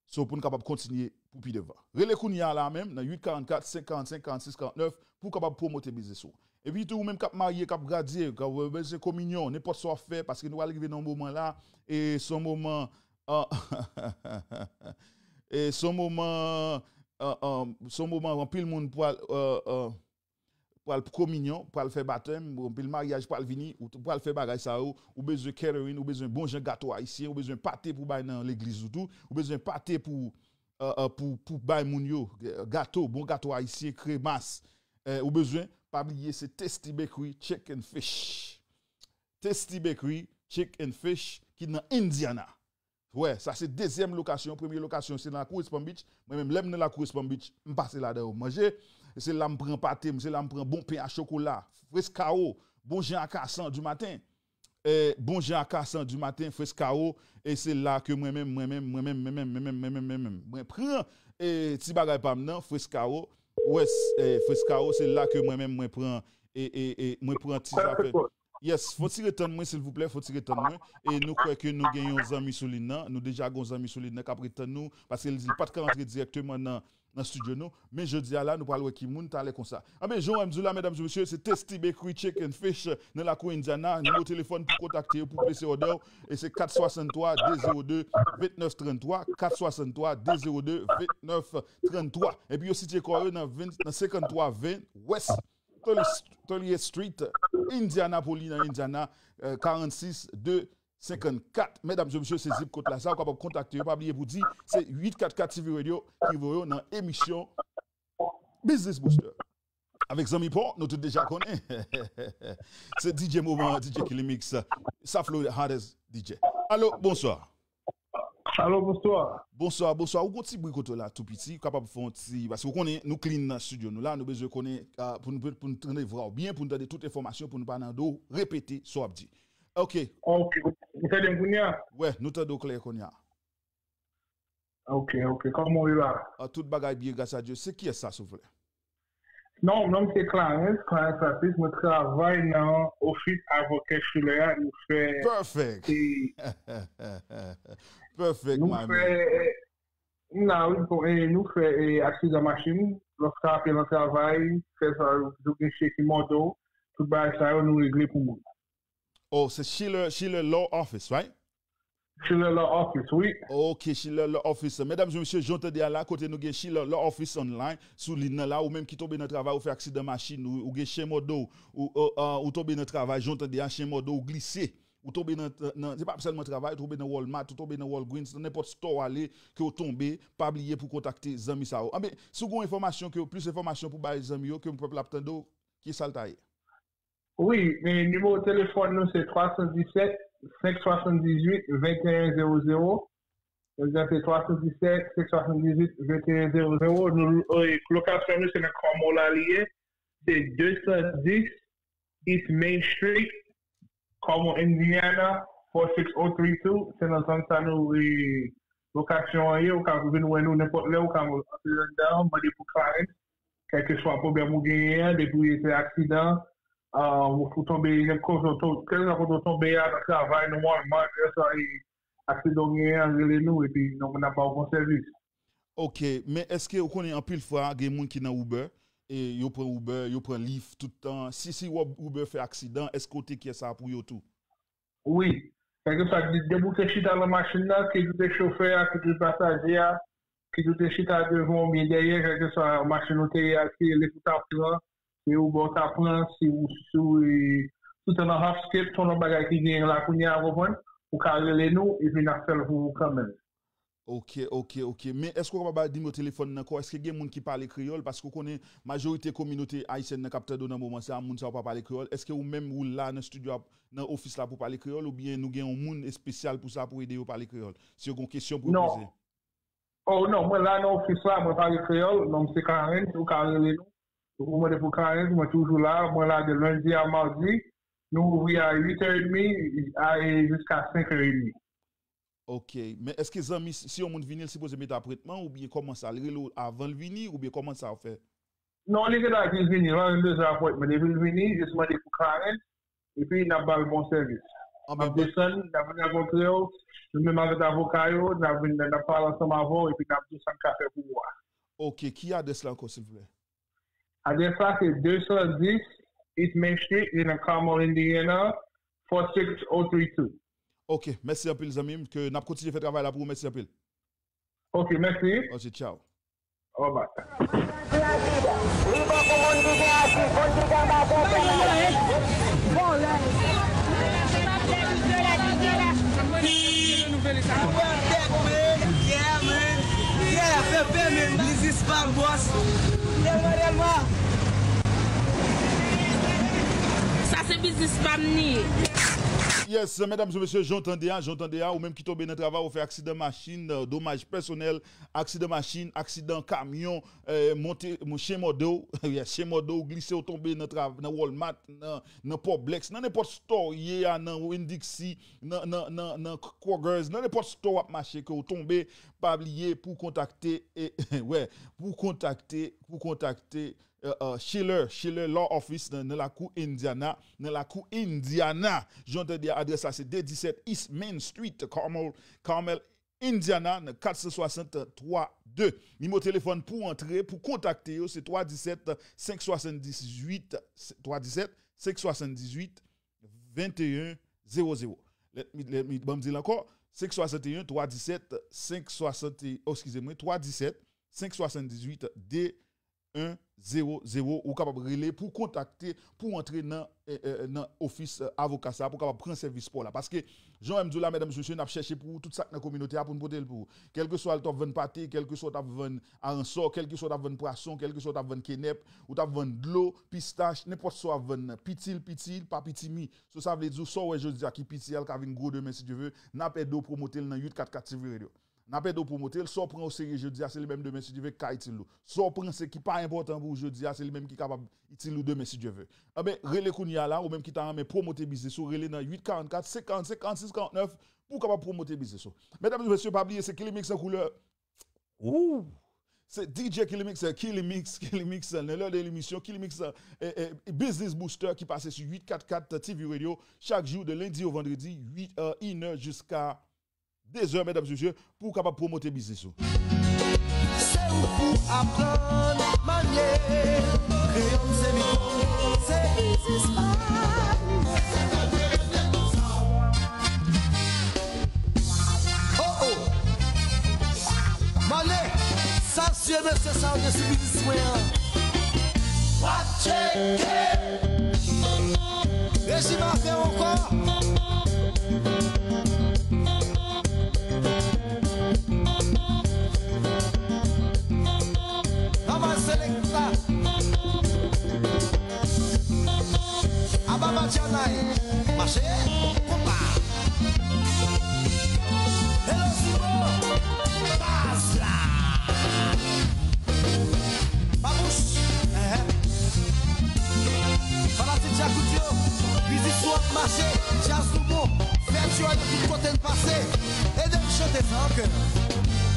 So, pou n kapab kontinye pou pi devan. Rele kounye a la menm nan uit karannkat, senk karannsenk, karannsis, karannèf pou w kapab pwomote biznis ou. Epi tou, ou menm k ap marye, k ap gradye, k ap bezwen kominyon, nenpòt sa w ap fè, paske nou pral rive nan yon moman la, e se yon moman, e se yon moman, e, e, se yon moman anpil moun pral, e, e, pral kominyon, pral fè batèm, anpil maryaj pral vini, ou t- pral fè bagay sa yo, ou bezwen catering, ou bezwen bon jan gato ayisyen, ou bezwen pate pou bay nan legliz ou tou, ou bezwen pate pou, e, e, pou, pou bay moun yo, gato, bon gato ayisyen, kremas, e, ou bezwen, pa bliye se Tasty Bakery Chicken Fish. Tasty Bakery Chicken Fish ki nan Indiana. Wè, sa se dezyèm lokasyon. Premye lokasyon, se nan lakou West Palm Beach. Mwen menm, lè m nan lakou West Palm Beach, m pase ladan yo manje. E se la m pran pate m, se la m pran bon pen a chokola, Frescao, bon jan a kat san di maten. E, bon jan a kat san di maten, Frescao. E se la ke mwen menm, mwen menm, mwen menm, mwen menm, mwen menm, mwen menm, mwen menm, mwen pran, e, ti bagay pa m nan, Frescao. Wè, s- e, Frescao, se la ke mwen menm, mwen pran, e, e, e, mwen pran ti zafè. Yes, fò ti ret tann mwen, silvouplè, fò ti ret tann mwen. E nou kwè ke nou gen yon zanmi sou liy nan. Nou deja gen yon zanmi sou liy nan k ap ret tann nou, paske li di li pa t ka rantre dirèkteman nan, nan estidyo nou. Men jodi a la, nou pral wè ki moun talè konsa. Anben, jan w wè m di w la, medam e mesye, se Tasty Bakery Chicken Fish nan lakou Indiana. Nimewo telefòn pou kontakte yo, pou plese òdè w, e se kat swasanntwa, de zewo de, vennèf tranntwa, kat swasanntwa, de zewo de, vennèf tranntwa. Epi yo sitiye kò yo nan ven, nan senkanntwa ven West thirtieth Street, Indianapolis, nan Indiana, e, karannsis de senkannkat. Medam e mesye, se zip kòd la sa, ou kapab kontakte yo. Pa bliye pou di, se uit kat kat T V Radio ki voye yo nan emisyon Business Booster. Avèk zanmi pa w, nou tout deja konnen. Se D J moman, D J Killy Mix, South Florida hottest D J. Alo, bonswa. Alo, bonswa. Bonswa, bonswa. Ou gon ti bri kote w la tou piti, ou kapab fè yon ti, paske ou konnen nou clean nan estidyo nou la, nou bezwen konnen, ah, pou nou, pou nou tande vwa w byen, pou nou tande tout enfòmasyon, pou nou pa nan do repete sa w ap di. Ok. Ok, ou tande m kounye a? Wè, nou tande w klè kounye a. Ok, ok. Kòman w ye la? Ah, tout bagay byen, gras a Dye. Se kiyès sa, silvouplè? Non, non, m se Clarence, Clarence Francis, mwen travay nan ofis avokè Schiller a, nou fè Perfect. E Perfect, nou my fè, man. E, m la, wi, bon, e, nou fè, e, aksidan machin, lòt sa apre nan travay, fè sa, yo gen chè ki mòde w, tout bagay sa yo, nou regle pou moun. Oh, se Schiller, Schiller Law Office, right? Schiller Law Office, wi. Ok, Schiller Law Office. Medam e mesye, jan w tande a la, kote nou gen Schiller Law Office Online sou liy nan la, ou menm ki tonbe nan travay, ou fè aksidan machin, ou, ou gen chen mòde w, ou, ou, ou tonbe nan travay, jan w tande a, chen mòde w, ou glise. Ou tonbe nan, nan, se pa sèlman travay, ou tonbe nan Walmart, ou tonbe nan Walgreens, nan nenpòt store w ale, ke w tonbe, pa bliye pou kontakte zanmi sa yo. Anben, si w gen enfòmasyon, ke, plis enfòmasyon pou bay zanmi yo, ke pèp la ap tande w, ki sa l ta ye? Wi, men nimewo telefòn nou se twa san disèt, senk swasanndizwit, venteyen zewo zewo. Donk, se twa san disèt, senk swasanndizwit, venteyen zewo zewo. Nou, eh, lokasyon nou se nan Carmel la li ye. Se de san dis East Main Street, Carmel, Indiana, four six oh three two. Se nan zòn sa nou, eh, lokasyon an ye. Ou ka vin wè nou nenpòt lè, ou ka antre anndan, mande pou Clarence. Kèlkeswa pwoblèm ou genyen an, depi w se aksidan, ah, ou, ou tonbe, kèlkeswa kote w tonbe a, nan travay, nan Walmart, kèlkeswa aksidan w genyen an, rele nou, epi nou, n ap ba w bon sèvis. Ok, men èske ou konnen anpil fwa gen moun ki nan Uber, e yo pran Uber, yo pran Lyft tout tan. Si, si Uber fè aksidan, èske w te kè sa pou yo tou? Wi. Kèlkeswa, depi w te chita nan machin nan, kit ou te chofè a, kit ou te pasaje a, kit ou te chita devan oubyen dèyè, kèlkeswa machin ou te ye a, si lè ou ta pran, se Uber ou ta pran, si ou, si ou, e, si w te nan Hopscape, se yon lòt bagay ki genyen la kounye a, w konprann? Ou ka rele nou, epi n ap fè l pou ou kanmenm. Ok, ok, ok. Men èske w kapab ba nimewo telefòn nan ankò? Èske gen moun ki pale kreyòl? Paske w konnen majorite kominote ayisyèn nan k ap tande w nan moman sa a, moun sa yo pa pale kreyòl. Èske ou menm ou la nan estidyo a, nan ofis la pou pale kreyòl, oubyen nou gen yon moun espesyal pou sa pou ede yo pale kreyòl? Si yo gen yon kesyon pou yo poze. Oh non, mwen la nan ofis la, mwen pale kreyòl, non m se Clarence, ou ka rele nou. Ou mande pou Clarence, mwen toujou la, mwen la de lendi a madi, nou ouvri a uit è edmi a, e jiska senk è edmi. Ok. Men èske zanmi, si yon moun vini, l sipoze mete apwentman oubyen kòman sa? L rele w avan l vini oubyen kòman sa w fè? Non, li gentan di l vini, l pa menm bezwen apwentman. Depi l vini, jis mande pou Clarence, epi n ap ba l bon sèvis. N ap desann, n ap vin rankontre w, nou menm avèk avoka yo, n ap vin, n ap pale ansanm avè w, epi n ap di w sa n ka fè pou ou a. Ok, ki adrès la ankò, silvouplè? Adrès la se de san dis East Main Street, li nan Carmel, Indiana, four six oh three two. Ok, mèsi anpil, zanmi m, ke n ap kontinye fè travay la pou ou, mèsi anpil. Ok, mèsi. Ok, tchao. Bye bye. Sa se biznis pa m li ye. Yes, medam e mesye, jan w tande a, jan w tande a, ou menm ki tonbe nan travay, ou fè aksidan machin, domaj pèsonèl, aksidan machin, aksidan kamyon, eh, monte, chen mòde w, yes, chen mòde w, glise w tonbe nan, nan Walmart, nan, nan Publix, nan nenpòt store w ye a, nan Winn-Dixie, nan, nan, nan, nan Kroger's, nan nenpòt store w ap mache ke w tonbe, pa bliye pou kontakte, e, wè, pou kontakte, pou kontakte, eh, eh, Schiller, Schiller Law Office nan, nan lakou Indiana, nan lakou Indiana. Jan w tande a, adrès la se de disèt East Main Street, Carmel, Carmel, Indiana, nan kat san swasant twa de. Nimewo telefòn pou antre, pou kontakte yo, se twa disèt, senk swasanndizwit, twa disèt, senk swasanndizwit, venteyen zewo zewo. Let me, let me, ban m di l ankò, senk swasanteyen, twa disèt, senk swasante, oh, eskize mwen, twa disèt, senk swasanndizwit, de en zewo zewo, ou kapab rele pou kontakte, pou antre nan, eh, eh, nan ofis, eh, avoka sa, pou kapab pran sèvis pa w la. Paske, jan w wè m di w la, medam e mesye, n ap chèche pou ou tout sa k nan kominote a pou n pote l pou ou. Kèlkeswa w t ap vann pate, kèlkeswa w t ap vann aransò, kèlkeswa w t ap vann pwason, kèlkeswa w t ap vann kenèp, ou t ap vann dlo, pistach, nenpòt sa w ap vann nan, pitil, pitil, pa pitimi. So sa vle di w, sa w wè jodi a ki piti a, l ka vin gwo demen si Dye ve. N ap ede w pwomote l nan uit kat kat T V Radio. N ap ede w pwomote l. Sa w pran oserye jodi a, se li menm demen si Dye ve k ka itil ou. Sa w panse ki pa enpòtan pou ou jodi a, se li menm ki kapab itil ou demen si Dye ve. Anben, rele kounye a la, ou menm ki ta renmen pwomote biznis ou, rele nan uit karannkat, senk karannsenk, karannsis, karannèf pou w kapab pwomote biznis ou. Medam e mesye, pa bliye, se Killy Mix an koulè. Wouw! Se D J Killy Mix, Killy Mix, Killy Mix, nan lè de lemisyon, Killy Mix, eh, eh, Business Booster ki pase sou uit kat kat T V Radio chak jou de lendi o vandredi, uit è, inè jiska dezè, medam e mesye, pou w kapab pwomote biznis ou. Se ou pou aprann manye, kreyòl se mikwo, se biznis pa m. Sa w gen sou biznis mwen an. W ap tcheke. Rejim afè ankò. Anmòy selekta. Aba Matyanay. Mache. Konpa. Hello, Simon. Baz la. Babouch. Ehe. Fanatik Djakout yo. Biznis nou ap mache. Djaz nou bon. Fèt yo ale tout kote n pase. Ede m chante sa ankò.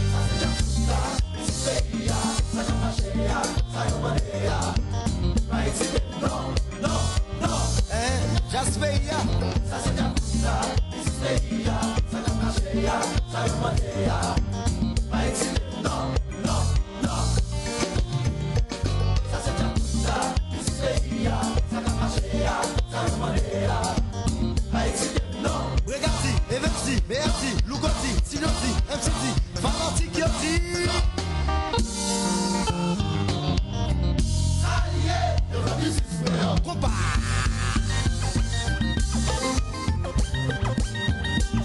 Sa se Djakout la. Peyi a, sa k ap mache a, sa yo mande a. Pa ezite, non, non, non. Eh, djaz peyi a. Sa se djaz la, mizik peyi a. Sa k ap mache a, sa yo mande a. Pa ezite, non, non, non. Sa se djaz la, mizik peyi a. Sa k ap mache a, sa yo mande a. Pa ezite, non. Bregati, Eventi, Meyati, Lougoti, Sinoti, M C D, Fanatik yo di. Sa l ye, yo fè biznis mwen an. Konpa.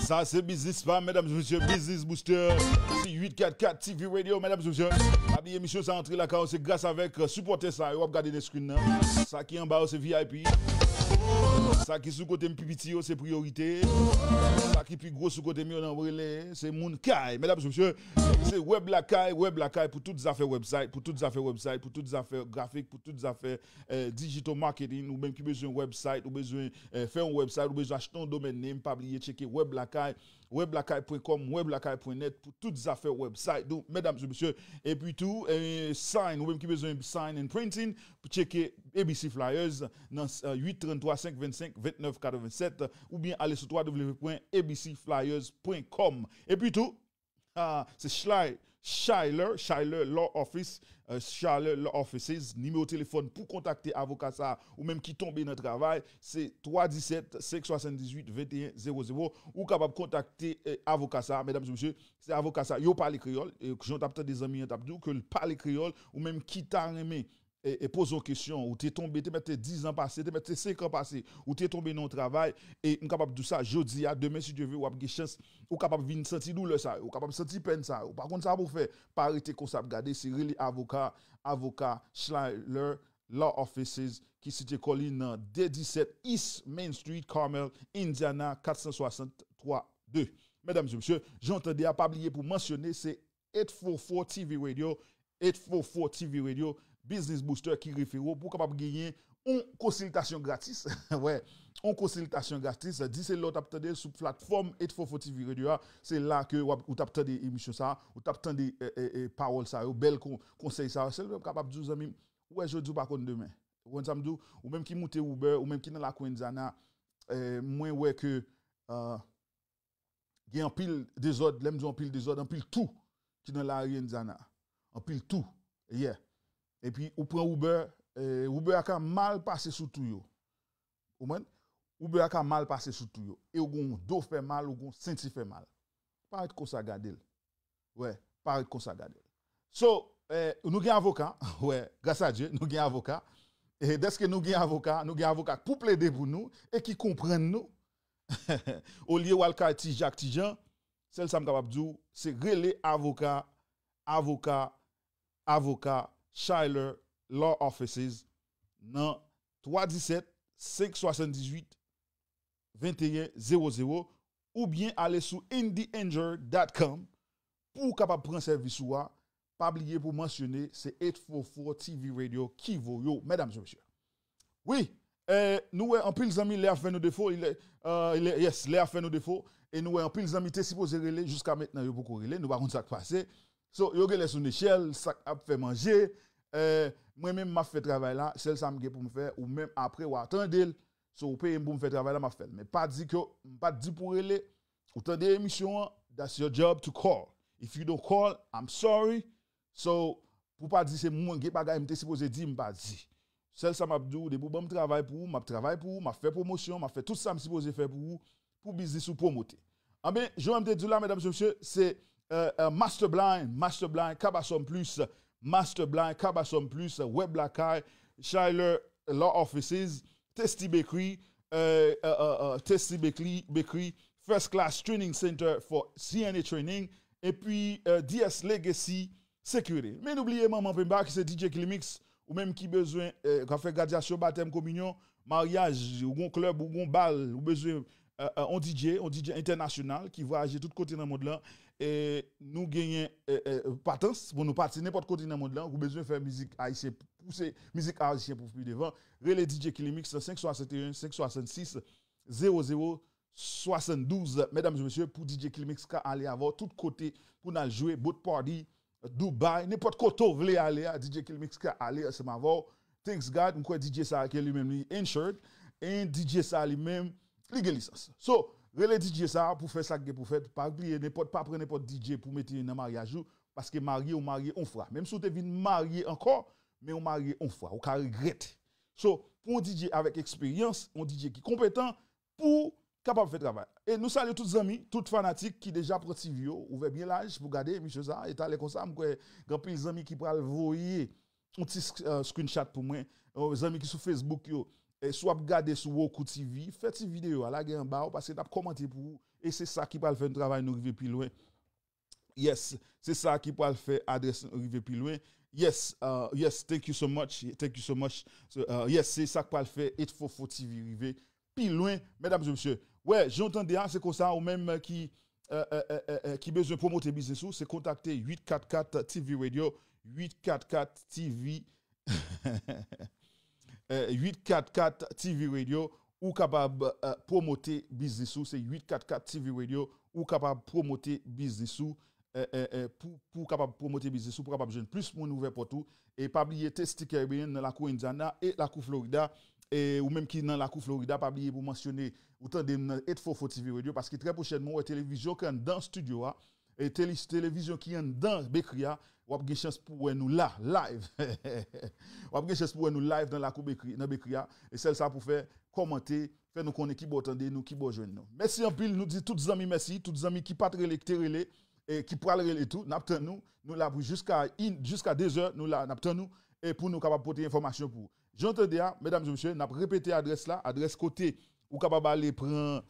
Sa se biznis pa, medam e mesye, Business Booster. Se uit kat kat T V Radio, medam e mesye. Pa bliye emisyon sa antre lakay ou, se gras avèk, euh, sipòtè sa yo w ap gade nan screen nan. Sa ki anba yo se V I P. Sa ki sou kote m pi piti yo se priyorite. Sa ki pi gwo sou kote m yo nan rele, se moun kay. Medam e mesye, se Web Lakay, Web Lakay pou tout zafè website, pou tout zafè website, pou tout zafè grafik, pou tout zafè, eh, digital marketing. Ou menm ki bezwen website, ou bezwen, eh, fè yon website, ou bezwen achte yon domain name, pa bliye tcheke Web Lakay, web lakay pwen kòm, web lakay pwen nèt pou tout zafè website. Donk, medam e mesye, epi tou, eh, sign, ou menm ki bezwen sign and printing, tcheke A B C Flyers nan, eh, uit trant twa senk vennsenk ventnèf katrevennsèt, oubyen ale sou w w w pwen A B C flyers pwen kòm. Epi tou, ah, se Schlei-, Schuyler, Schuyler Law Office, eh, Schuyler Law Offices, nimewo telefòn pou kontakte avoka sa a, ou menm ki tonbe nan travay, se twa disèt senk swasanndizuit venteyen zewo zewo. Ou kapab kontakte, eh, avoka sa a, medam e mesye, se avoka sa a, yo pale kreyòl, e jan w t ap tande zanmi an t ap di w ke l pale kreyòl, ou menm ki ta renmen, e, e poze yon kesyon, ou te tonbe, te mèt te diz an pase, te mèt te senk an pase, ou te tonbe nan yon travay, e m kapab di w sa, jodi a, demen, si Dye ve, w ap gen chans, ou kapab vin santi doulè sa yo, ou kapab santi pèn sa yo, ou pa konn sa pou w fè, pa rete konsa ap gade, se rele avoka, avoka Schuyler Law Offices, ki site kò li nan de disèt East Main Street, Carmel, Indiana, kat san swasant twa de. Medam e mesye, jan w tande a, pa bliye pou mansyone, se eight four four T V Radio, eight four four T V Radio, Business Booster ki refere w pou w kapab genyen yon konsiltasyon gratis. Wè, yon konsiltasyon gratis. Di se lè w t ap tande l sou platfòm eight four four T V Radio a, se la ke w ap, ou t ap tande emisyon sa a, ou t ap tande, eh, eh, eh, pawòl sa yo, bèl kon-, konsèy sa yo. Sèl mwen kapab di w, zanmi m, ou wè jodi, ou pa konn demen. Ou konn sa m di w? Ou menm ki moute Uber, ou menm ki nan lakou Indiana, eh, mwen wè ke, ah, gen anpil dezòd, lè m di anpil dezòd, anpil tou ki nan lari Indiana. Anpil tou. Yeah. Epi ou pran Uber, eh, Uber a ka mal pase sou tou yo. Ou konprann? Uber a ka mal pase sou tou yo. E ou gon do fè mal, ou gon senti fè mal. Pa ret konsa gade l. Wè, pa ret konsa gade l. So, eh, nou gen avoka, wè, gras a Dye, nou gen avoka. E dèske nou gen avoka, nou gen avoka pou plede pou nou e ki konprann nou. Olye w al kay Ti Jak, Ti Jan, sèl sa m kapab di w, se rele avoka, avoka, avoka Schuyler Law Offices nan twa disèt senk swasanndizuit venteyen zewo zewo, oubyen ale sou indie injure dot com pou w kapab pran sèvis ou a. Pa bliye pou mansyone, se eight four four T V Radio ki voye w, medam e mesye. Wi, eh, nou wè anpil zanmi lè ap fè nou defo, lè, eh, lè, yes, lè ap fè nou defo, e nou wè anpil zanmi te sipoze rele, jiska mentnan yo poko rele, nou pa konn sa k pase. So, yo genlè sou nechèl, sa k ap fè manje. Eh, mwen menm m ap fè travay la, sèl sa m gen pou m fè, ou menm apre w a tande l. So, ou peye m pou m fè travay la, m ap fè l. Men pa di ke, m pa t di pou rele, ou tande emisyon an, that's your job to call. If you don't call, I'm sorry. So, pou pa di se mwen gen bagay m te sipoze di, m pa di. Sèl sa m ap di w, depi w ban m travay pou ou, m ap travay pou ou, m ap fè pwomosyon, m ap fè tout sa m sipoze fè pou ou, pou biznis ou pwomote. Anben, jan m te di w la, medam e mesye, se, eh, eh, Master Blind, Master Blind, Kabasòm Plis, Master Blind, Cabasum Plus, Web Lakay, Schuyler Law Offices, Testy Bakery, euh, euh, euh, euh, Testy Bakery, Bakery, First Class Training Center for C N A Training, epi euh, D S Legacy Security. Men nou bliye manman penba ki se D J Kilimix, ou menm ki bezwen, euh, ka fè gradyasyon, batèm, kominyon, maryaj, ou gon klèb, ou gon bal, ou bezwen euh, euh, on D J, on D J entènasyonal ki vwayaje tout kote nan mond lan. E nou genyen euh, euh, patans pou nou pati nenpòt kote nan mond lan. Ou bezwen fè mizik ayisyen, pouse mizik ayisyen pou pi devan. Rele D J Kilimix nan senk swasanteyen, senk swasannsis, zewo zewo swasandouz. Medam e mesye, pou D J Kilimix ka ale avè w tout kote pou n al jwe, boat party, Dubai, nenpòt kote w vle ale a, D J Kilimix ka ale ansanm avè w. Thanks God, m kwè D J sa a ke li menm li insured, e D J sa a li menm, li gen lisans. So, rele D J sa a pou fè sa k gen pou fèt. Pa bliye, nenpòt, pa pran nenpòt D J pou mete nan maryaj ou, paske marye, ou marye on fwa. Menm si w te vin marye ankò, men ou marye on fwa, ou ka regrèt. So, pou yon D J avèk eksperyans, yon D J ki konpetan, pou kapab fè travay. E nou salye tout zanmi, tout fanatik ki deja pran T V yo, ouvè byen laj pou gade emisyon sa a. E talè konsa, m kwè gen anpil zanmi ki pral voye yon ti euh, screenshot pou mwen. Euh, zanmi ki sou Facebook yo, e si w ap gade sou Roku T V, fè ti videyo a, lage anba w, paske n ap kòmante pou ou. E se sa ki pral fè n travay nou rive pi lwen. Yes, se sa ki pral fè adrès nou rive pi lwen. Yes, uh, yes, thank you so much, thank you so much. So, uh, yes, se sa k pral fè eight four four T V rive pi lwen, medam e mesye. Wè, jan w tande a, se konsa, ou menm ki, euh, euh, euh, euh, euh, ki bezwen pwomote biznis ou, se kontakte eight four four T V Radio, eight four four T V, euh, eight four four T V Radio, ou kapab euh, pwomote biznis ou, se eight four four T V Radio, ou kapab pwomote biznis ou, euh, euh, euh, pou, pou kapab pwomote biznis ou, pou kapab jwenn plis moun ouvè pòt ou. E pa bliye Testy Caribbean nan lakou Indiana e lakou Florida. E ou menm ki nan lakou Florida, pa bliye pou mansyone ou tande m nan eight four four T V Radio, paske trè pwochènman, w wè televizyon ki anndan estidyo a, e tele, televizyon ki anndan Bakery a, w ap gen chans pou wè nou la, live. W ap gen chans pou wè nou live nan lakou Bakery, nan Bakery a. E sèl sa pou fè, kòmante, fè nou konnen ki bò w tande nou, ki bò w jwenn nou. Mèsi anpil, nou di tout zanmi mèsi, tout zanmi ki pa t rele, ki te rele, e ki pral rele tou, n ap tann nou. Nou la pou jiska in, jiska de zè, nou la, n ap tann nou, e pou nou kapab pote enfòmasyon pou ou. Jan w tande a, medam e mesye, n ap repete adrès la, adrès kote ou kapab ale pran,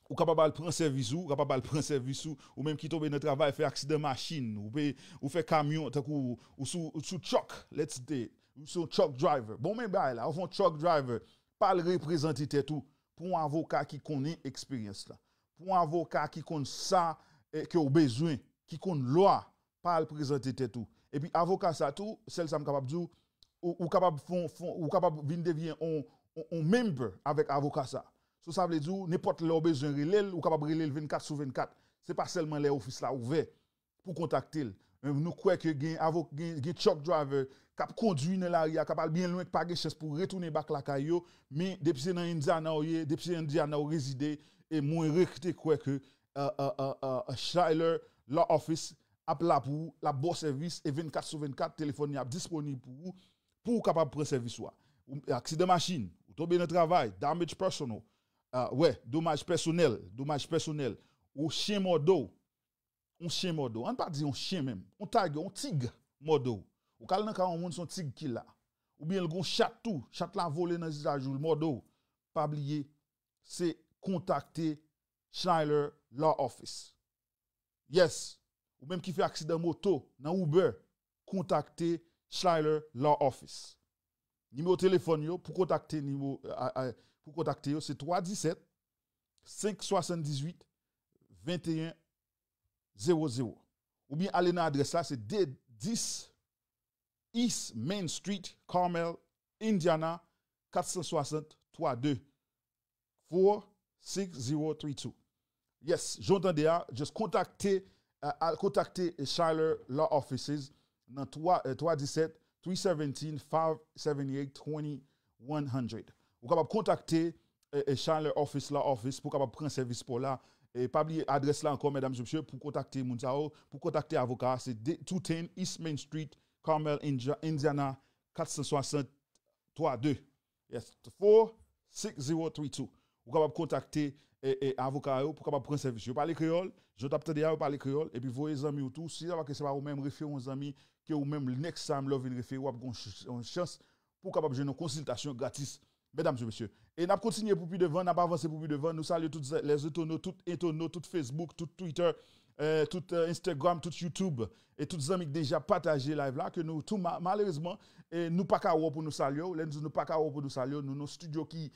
ou kapab al pran sèvis ou, ou kapab al pran sèvis ou, ou menm ki tonbe nan travay, fè aksidan machin, ou pe, ou fè kamyon, tankou ou sou, ou sou truck, let's say, ou sou truck driver. Bon, men bagay la, ou fè yon truck driver, pa al reprezante tèt ou pou yon avoka ki konnen eksperyans la. Pou yon avoka ki konn sa eh, ke w bezwen, ki konn lwa, pa al prezante tèt ou. Epi avoka sa tou, sèl sa m kapab di w, ou, ou kapab fon, fon, ou kapab vin devyen on, on, on member avèk avoka sa. So sa vle di w, nenpòt lè w bezwen rele l, ou kapab rele l vennkat sou vennkat. Se pa sèlman lè ofis la ouvè pou kontakte l. Men nou kwè ke gen avok, gen, gen truck driver k ap kondui nan lari a, k ap al byen lwen, k pa gen chans pou retounen back lakay yo. Men depi se nan Indiana w ye, depi se Indiana w rezide, e mwen rete kwè ke uh, uh, uh, uh, Schuyler Law Office ap la pou ou, l ap ba w sèvis, e vennkat sou vennkat, telefòn li ap disponib pou ou, pou ou kapab pran sèvis ou a. Ou, aksidan machin, ou tonbe nan travay, damage personal, uh, wè, domaj pèsonèl, domaj pèsonèl, ou chen mòde w, yon chen mòde w, ann pa di yon chen menm, yon tiger, yon tig mòde w. Ou k al nan kay yon moun, se yon tig ki la. Oubyen l gon chat tou, chat la vole nan vizaj ou, l mòde w. Pa bliye, se kontakte Schuyler Law Office. Yes, ou menm ki fè aksidan moto nan Uber, kontakte Schuyler Law Office. Nimewo telefòn yo pou kontakte nimewo, a, a, pou kontakte yo se twa disèt, senk swasanndizuit, venteyen, zewo zewo. Oubyen ale nan adrès la, se de dis East Main Street, Carmel, Indiana, kat san swasant twa de, four six zero three two. Yes, jan w tande a, just kontakte, uh, al kontakte Schuyler Law Offices nan twa, eh, twa disèt, three seventeen, five seventy-eight, twenty-one hundred. Ou kapab kontakte eh, eh, Schuyler Office Law Office pou kapab pran sèvis pa w la. E pa bliye adrès la ankò, medam e mesye, pou kontakte moun sa yo, pou kontakte avoka a, se de, two ten East Main Street, Carmel, India-, Indiana, kat san swasant twa de. Yes, four six zero three two. Ou kapab kontakte e, e, avoka yo pou kapab pran sèvis yo. Yo pale kreyòl, jan w t ap tande a, yo pale kreyòl, epi voye zanmi w tou. Si se pa ke se pa ou menm, refere yon zanmi ke ou menm, next time lè w vin refere, w ap gen yon ch-, yon chans pou w kapab jwenn yon konsiltasyon gratis. Medam e mesye, e n ap kontinye pou pi devan, n ap avanse pou pi devan. Nou salye tout zè-, lèzetono, tout entono, tout Facebook, tout Twitter, eh, tout, eh, Instagram, tout YouTube, e tout zanmi ki deja pataje live la, ke nou tou ma-, malerezman, e nou pa ka wè w pou nou salye w. Lè nou di nou pa ka wè w pou nou salye w, nou nan yon estidyo ki,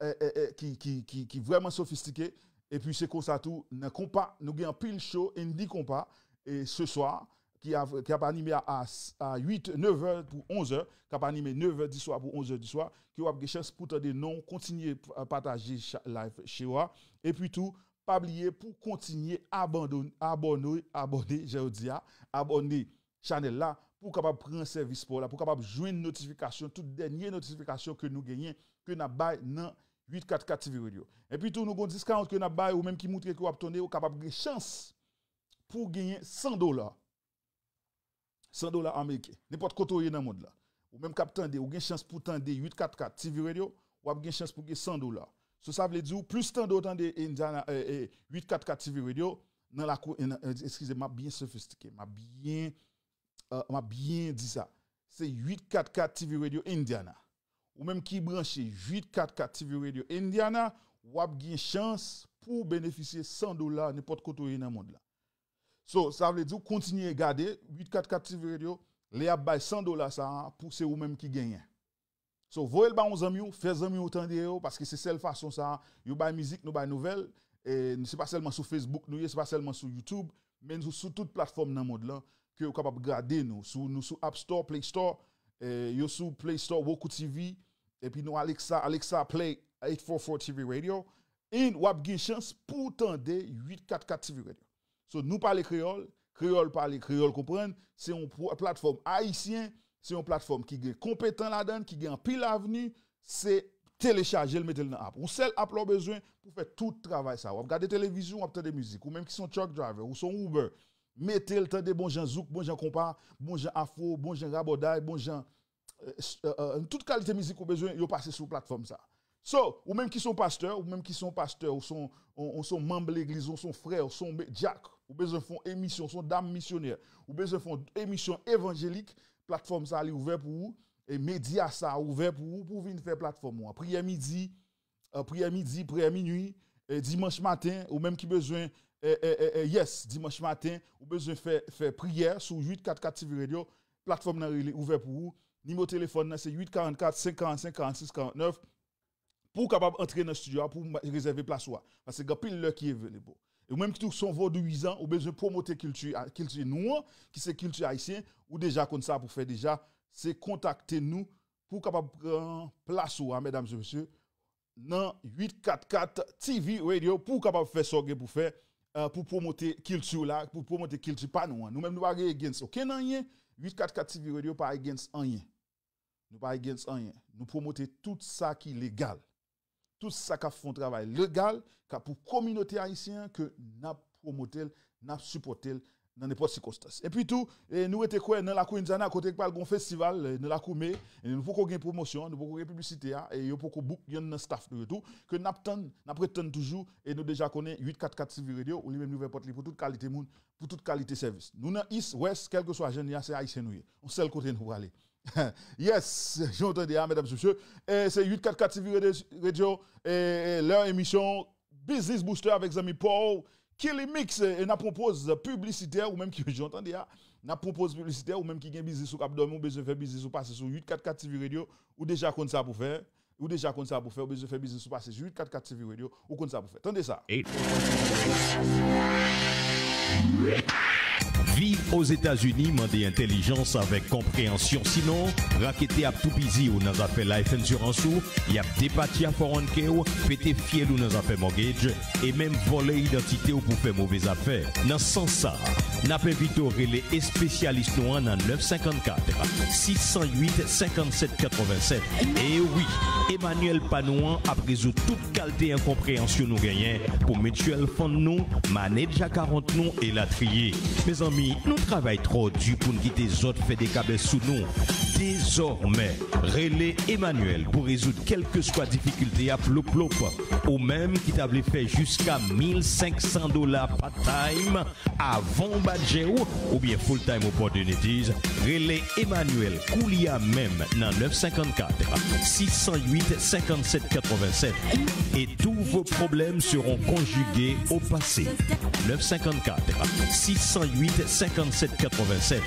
eh, eh, eh, ki, ki, ki, ki vrèman sofistike. Epi se konsa tou, nan konpa, nou gen anpil show, Indie Konpa, e se swa, ki ap, ki ap anime a, a, a uit, nèf è pou onz è, k ap anime nèf è di swa pou onz è di swa, ke w ap gen chans pou tande non, kontinye p-, pataje cha-, live show a. Epi tou, pa bliye pou kontinye abandon-, abòne, abòne, jan yo di a, abòne chanèl la, pou w kapab pran sèvis pa w la, pou w kapab jwenn notifikasyon, tout dènye notifikasyon ke nou genyen, ke n ap bay nan uit kat kat T V Radio. Epi tou, nou gen yon discount ke n ap bay, ou menm ki moutre ke w ap tande, ou kapab gen chans pou w genyen san dola. San dola ameriken. Nenpòt kote w ye nan mond la. Ou menm k ap tande, ou gen chans pou tande uit kat kat T V Radio, w ap gen chans pou gen san dola. So, sa vle di w, plis tande w tande Indiana, eh, eh, uit kat kat T V Radio, nan lakou, eh, nan, eh, eskize, m ap byen sofistike, m ap byen, eh, m ap byen di sa. Se uit kat kat T V Radio Indiana. Ou menm ki branche uit kat kat T V Radio Indiana, w ap gen chans pou w benefisye san dola nenpòt kote w ye nan mond la. So, sa vle di w kontinye gade uit kat kat T V Radio, lè y ap bay san dola sa a, pou se ou menm ki genyen. So, voye l ba yon zanmi w, fè zanmi w tande yo, paske se sèl fason sa a, yo bay mizik, nou bay nouvèl, e se pa sèlman sou Facebook nou ye, se pa sèlman sou YouTube, men nou sou tout platfòm nan mond lan, ke yo kapab gade nou. Sou, nou sou App Store, Play Store, e yo sou Play Store, Roku T V, epi nou Alexa, Alexa Play eight four four T V Radio, e w ap gen chans pou w tande uit kat kat T V Radio. So, nou pale kreyòl, kreyòl pale, kreyòl konprann. Se yon pl-, platfòm ayisyen, se yon platfòm ki gen konpetan ladan l, ki gen anpil avni, se telechaje l, mete l nan app. Yon sèl app la w bezwen pou fè tout travay sa. W ap gade televizyon, w ap tande mizik. Ou menm ki se yon truck driver, ou se yon Uber, mete l, tande bon jan zouk, bon jan konpa, bon jan afro, bon jan rabòday, bon jan, eh, s-, eh, eh, tout kalite mizik ou bezwen, yo pase sou platfòm sa. So, ou menm ki se yon pastè, ou menm ki se yon pastè, ou se yon, ou, ou se yon manm legliz, ou se yon frè, ou se yon me-, dyak, ou bezwen fè yon emisyon, ou se yon dam misyonè, ou bezwen fè yon emisyon evanjelik, platfòm sa li ouvè pou ou, e medya sa ouvè pou ou, pou w vin fè platfòm ou an. Priyè midi, eh, priyè midi, priyè minui, e dimanch maten, ou menm ki bezwen, eh, eh, eh, eh, yes, dimanch maten, ou bezwen fè, fè priyè sou uit kat kat T V Radio, platfòm nan rele ouvè pou ou. Nimewo telefòn nan se uit karannkat, senk karannsenk, karannsis, karannèf. Pou w kapab antre nan estidyo a, pou w ma-, rezève plas ou a. Paske gen anpil lè ki available. E ou menm ki tou se yon vodouyizan, ou bezwen pwomote kilti a, kilti nou an, ki se kilti ayisyen, ou deja konn sa pou fè deja, se kontakte nou pou w kapab pran plas ou a, medam e mesye, nan uit kat kat T V Radio, pou w kapab fè sa w gen pou fè, eh, pou pwomote kilti w la, pou pwomote kilti pa nou an. Nou menm nou pa gen against okenn anyen, uit kat kat T V Radio pa against anyen. Nou pa against anyen. Nou pwomote tout sa ki legal. Tout sa k ap fè yon travay legal, k ap pou kominote ayisyen an, ke n ap pwomote l, n ap sipòte l nan nenpòt sikonstans. Epi tou, e, nou rete kwè nan lakou Indiana, kote k pral gen yon festival, e, nan lakou Me, e nou poko gen pwomosyon, nou poko gen piblisite a, e yo poko book yonn nan staff nou yo tou, ke n ap tann, n ap ret tann toujou, e nou deja konnen uit kat kat T V Radio, ou li menm li ouvè pòt li pou tout kalite moun, pou tout kalite sèvis. Nou nan East, West, kèlkeswa jan n ye a, se ayisyen nou ye. Yon sèl kote nou prale. Yes, jan w tande a, medam e mesye. E se uit kat kat T V Radio, Radio, e, e lè emisyon Business Booster avèk zanmi pa w, Killy Mix, e, e n ap pwopoz piblisitè, ou menm ki, jan w tande a, n ap pwopoz piblisitè, ou menm ki gen biznis ou k ap dòmi, ou bezwen fè biznis ou pase sou uit kat kat T V Radio, ou deja konn sa pou fè. Ou deja konn sa pou fè, ou bezwen fè biznis ou pase sou uit kat kat T V Radio, ou konn sa pou fè. Tande sa. Viv Ozetazini mande entèlijans avèk konpreyansyon, sinon, rakete ap toupizi w nan zafè life insurance ou, y ap depatya four one K w, pete fyèl ou nan zafè mortgage, e menm vòlè idantite w pou fè move zafè. Nan sans sa, n ap envite w rele espesyalis nou an nan nèf senkannkat, sis san uit, senkannsèt katrevensèt. E wi, Emmanuel pa nou an ap rezoud tout kalte enkonpreyansyon nou genyen pou mutual fund nou, manage account nou, elatriye. Mezanmi, nou travay twò di pou n kite zòt fè dekabès sou nou. Dezòmè, rele Emmanuel pou rezoud kèlkeswa difikilte a, plop plop. Ou menm ki ta vle fè jiska mil senk san dola part-time avan w bat je w, oubyen full-time opportunities, rele Emmanuel koulye a menm nan nèf senkannkat, sis san uit, senkannsèt katrevensèt. Et tous vos problèmes seront conjugués au passé. Nèf senkannkat, sis san uit, senkannsèt katrevensèt.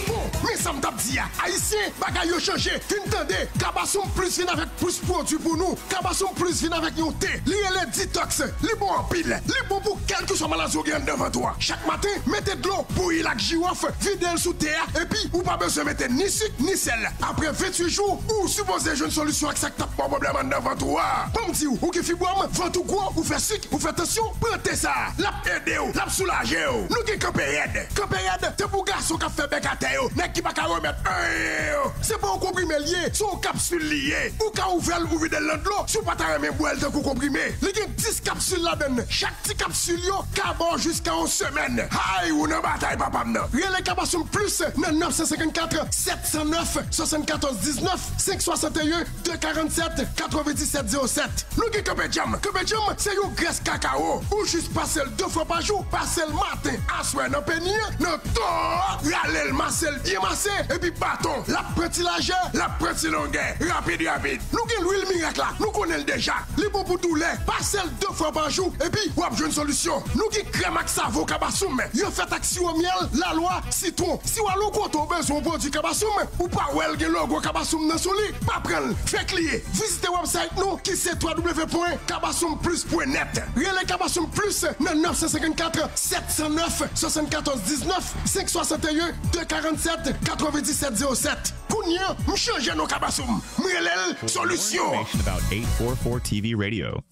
Bon, men sa m t ap di a, Ayisyen, bagay yo chanje. Vin tande, Kabasoum Plus vin avèk plis pwodui pou nou. Kabasoum Plus vin avèk yon te. Li rele Detox. Li bon anpil. Li bon pou kèlkeswa maladi w gen anndan vant ou a. Chak maten, mete dlo bouyi l ak jiwòf, vide l sou te a, epi ou pa bezwen mete ni sik, ni sèl. Apre venntuit jou, ou sipoze jwenn solisyon ak sa k t ap ba w pwoblèm anndan vant ou a. Ban m di w, ou gen fibwòm, vant ou gwo, ou fè sik, ou fè tansyon, pran te sa a. L ap ede w, l ap soulaje w. Nou gen Kanpe Rèd. Kanpe Rèd, te pou gason k ap fè bèk atè yo, nèg ki pa ka remèt anyen yo. Se pa yon konprime l ye, se yon kapsil li ye. Ou ka ouvè l ou vide l nan dlo, si w pa ta renmen bwè l tankou konprime. Li gen dis kapsil ladan l. Chak ti kapsil yo ka ba w jiska yon semèn. Hay, ou nan batay, papa m nan. Rele Kabasoum Plus nan nèf san senkannkat, sèt san nèf, swasannkatòz diznèf, senk swasanteyen, de karannsèt, katrevendisèt zewo sèt. Nou gen Kanpe Djanm. Kanpe Djanm, se yon grès kakawo. Ou jis pase l de fwa pa jou, pase l maten, aswè nan peni an, nan to a, rale l, mase l byen mase, epi baton. L ap pran ti lajè, l ap pran ti longè. Rapid, rapid. Nou gen lwil mirak la, nou konnen l deja. Li bon pou doulè. Pase l de fwa pa jou, epi w ap jwenn solisyon. Nou gen krèm ak savon Kabasoum. Yo fèt ak siwo myèl, lalwa, sitwon. Si w al yon kote w bezwen yon pwodui Kabasoum, ou pa wè l gen logo Kabasoum nan sou li, pa pran l. Fake li ye. Vizite website nou ki se w w w pwen kabasoum plus pwen nèt. Rele Kabasoum Plus nan nèf san senkannkat, sèt san nèf, swasannkatòz diznèf, senk swasanteyen, de karannsèt, katrevendisèt zewo sèt. Kounye a, m chanje non Kabasoum. M rele l Solisyon. Information about eight four four T V Radio,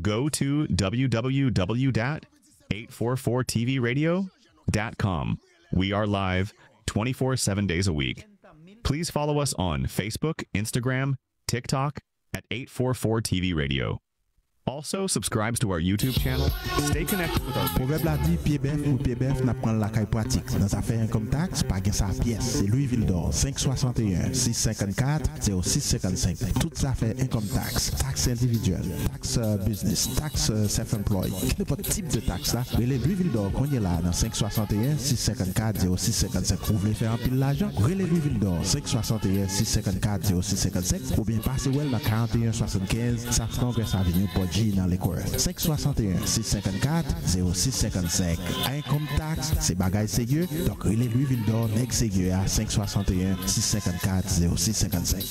go to w w w dot eight four four t v radio dot com. We are live twenty-four seven days a week. Please follow us on Facebook, Instagram, TikTok at eight four four T V Radio. Also, subscribe to our YouTube channel. Stay connected with our Pwovèb la di, pye bèf pou pye bèf, n ap pran l lakay pratik. Nan zafè income tax, pa gen sa pyès. Se Louis Vildor, senk swasanteyen, sis senkannkat, zewo sis senkannsenk. Tout zafè income tax, tax endividyèl, tax, euh, business, tax, euh, self-employed, nenpòt tip de tax la, rele Louis Vildor kounye la nan senk swasanteyen, sis senkannkat, zewo sis senkannsenk. Ou vle fè anpil lajan? Rele Louis Vildor, senk swasanteyen, sis senkannkat, zewo sis senkannsenk, oubyen pase wè l nan karanteyen swasannkenz South Congress Avenue, Port Jay nan Lecourt. Senk swasanteyen, sis senkannkat, zewo sis senkannsenk. Income tax, se bagay serye, donk rele Louis Vildor, nèg serye a, senk swasanteyen, sis senkannkat, zewo sis senkannsenk.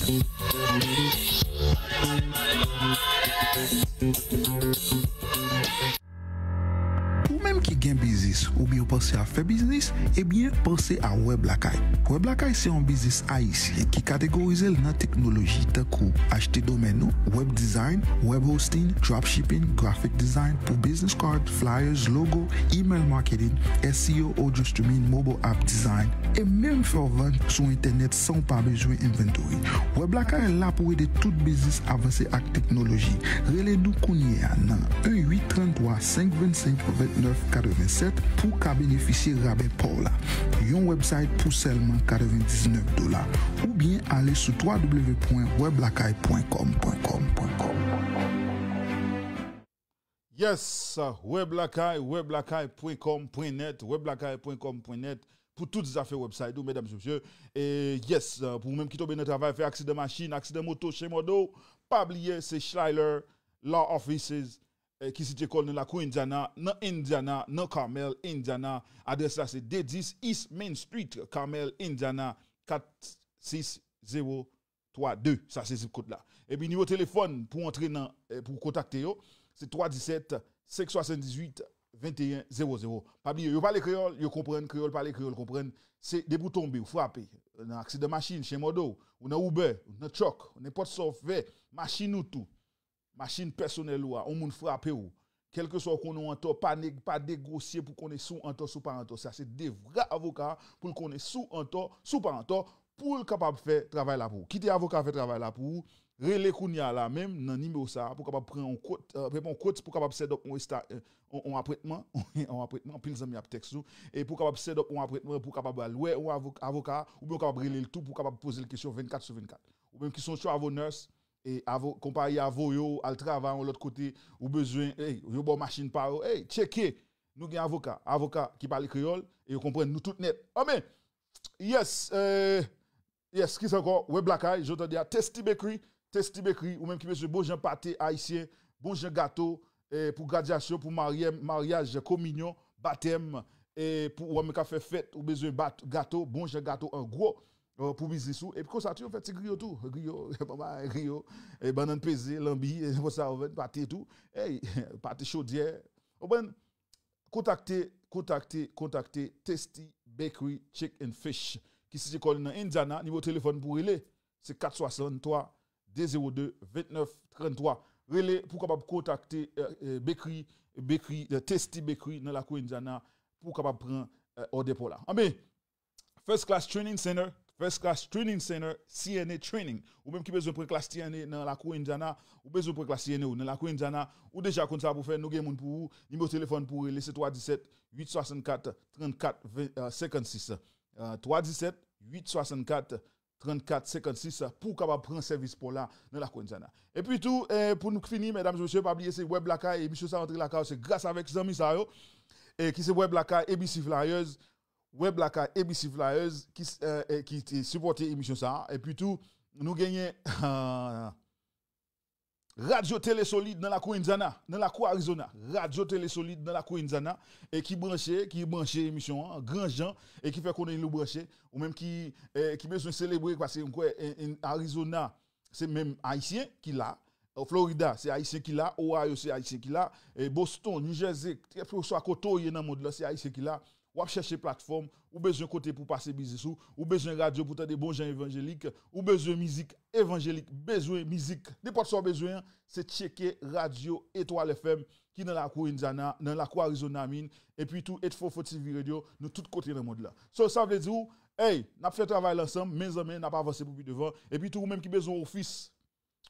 Ou menm ki gen biznis oubyen w panse ap fè biznis, ebyen, panse a Web Lakay. Web Lakay se yon biznis ayisyen ki kategorize l nan teknoloji tankou achte domèn ou, web design, web hosting, dropshipping, graphic design, pou business card, flyers, logo, email marketing, S E O, audio streaming, mobile app design, e menm fè w vann sou entènèt san w pa bezwen inventory. Web Lakay la pou ede tout biznis avanse ak teknoloji. Rele nou kounye a nan un huit trente-trois cinq vingt-cinq vingt-neuf quatre-vingt-sept pou w ka benefisye rabè pa w la. Yon website pou sèlman katrevendiznèf dola. Oubyen ale sou w w w pwen web lakay pwen kòm, pwen kòm, pwen kòm. Yes, web lakay, web lakay pwen kòm pwen nèt, web lakay pwen kòm pwen nèt pou tout zafè website ou, medam, mesye. E yes, pou ou menm ki tonbe nan travay, fè aksidan machin, aksidan moto, chen mòde w, pa bliye se Schleiler Law Offices, eh, ki sitiye kò l nan lakou Indiana, nan Indiana, nan Carmel, Indiana. Adrès la se de dis East Main Street, Carmel, Indiana, kat sis zewo twa de. Sa se zip kòd la. Epi nimewo telefòn pou antre nan, eh, pou kontakte yo, se twa disèt, senk swasanndizuit, venteyen zewo zewo. Pa bliye, yo pale kreyòl, yo konprann kreyòl, pale kreyòl, konprann. Se depi w tonbe, w frape, nan aksidan machin, chen mòde w, ou nan Uber, ou nan truck, ou nenpòt sa w fè, machin ou tou, machin pèsonèl ou a, yon moun frape w, kèlkeswa w konnen w antò, pa neg-, pa negosye pou konnen si w antò, si w pa antò. Sa se devwa avoka a pou l konnen si w antò, si w pa antò, pou l kapab fè travay la pou ou. Kite avoka a fè travay la pou ou, Rele kounye a la menm nan nimewo sa a pou w kapab pran yon quote, euh, pran yon quote pou w kapab set up yon esta-, euh, yon, yon apwentman, yon apwentman, anpil zanmi ap tèks ou, e pou w kapab set up yon apwentman, pou w kapab al wè yon avok-, avoka, oubyen w kapab rele l tou pou w kapab poze l kesyon vennkat sou vennkat. Ou menm ki se yon travel nurse, e avo-, konpayi a voye w al travay yon lòt kote, ou bezwen, ey, yo ba w machin pa yo, ey, tcheke, nou gen avoka, avoka ki pale kreyòl, e yo konprann nou tout nèt. Anben, yes, euh, Yes, kisa ankò? Web Lakay, jan w tande a, Tasty Bakery, Tasty Bakery, ou menm ki bezwen bon jan pate ayisyen, bon jan gato, eh, pou gradyasyon, pou maryè-, maryaj, kominyon, batèm, eh, pou ou menm k ap fè fèt, ou bezwen bat-, gato, bon jan gato an gwo, eh, pou biznis ou. Epi konsa tou, yo fè ti griyo tou, griyo, manman, griyo, eh, bannann peze, lanbi, eh, konsa, ou vann pate tou, ey, pate chodyè, ou konprann? Kontakte, kontakte, kontakte Tasty Bakery Chicken Fish, ki sitiye kò li nan Indiana. Nimewo telefòn pou rele, se kat swasanntwa, de zewo de, vennèf tranntwa. Rele pou w kapab kontakte, eh, eh, Bakery, Bakery, eh, Tasty Bakery nan lakou Indiana pou w kapab pran, eh, òdè pa w la. Anben, First Class Training Center, First Class Training Center, C N A Training. Ou menm ki bezwen pran klas C N A nan lakou Indiana, ou bezwen pran klas C N A ou nan lakou Indiana, ou deja konn sa pou fè, nou gen moun pou ou. Nimewo telefòn pou ou rele, se twa disèt, uit swasannkat, trannkat, ven, euh, senkannsis. Euh, twa disèt, uit swasannkat, trannkat, senkannsis, pou w kapab pran sèvis pa w la nan lakou Indiana. Epi tou, eh, pou nou fini, medam e mesye, pa bliye se Web Lakay, emisyon sa rantre lakay, se gras avèk zanmi sa yo, eh, ki se Web Lakay, A B C Flyers, Web Lakay, A B C Flyers, ki, eh, eh, ki te sipòte emisyon sa a. Epi tou, nou genyen, Radyo Tele Solid nan lakou Indiana, nan lakou Arizona. Radyo Tele Solid nan lakou Indiana, e ki branche, ki branche emisyon an, gran jan, e ki fè konnen nou branche. Ou menm ki, eh, ki bezwen selebre, paske m kwè, eh, eh, Arizona, se menm Ayisyen ki la. Florida, se Ayisyen ki la. Ohio, se Ayisyen ki la. E Boston, New Jersey, kèlkeswa kote w ye nan mond lan, se Ayisyen ki la. W ap chèche platfòm, ou bezwen kote pou pase biznis ou, ou bezwen radyo pou tande bon jan evanjelik, ou bezwen mizik evanjelik, bezwen mizik, nenpòt sa w bezwen an, se tcheke radyo Etwal F M ki nan lakou Indiana, nan lakou Arizona, I mean, epi tou eight four four T V Radio, nou tout kote nan mond lan. So, sa vle di w, ey, n ap fè travay la ansanm, men zanmi, n ap avanse pou pi devan. Epi tou, ou menm ki bezwen ofis,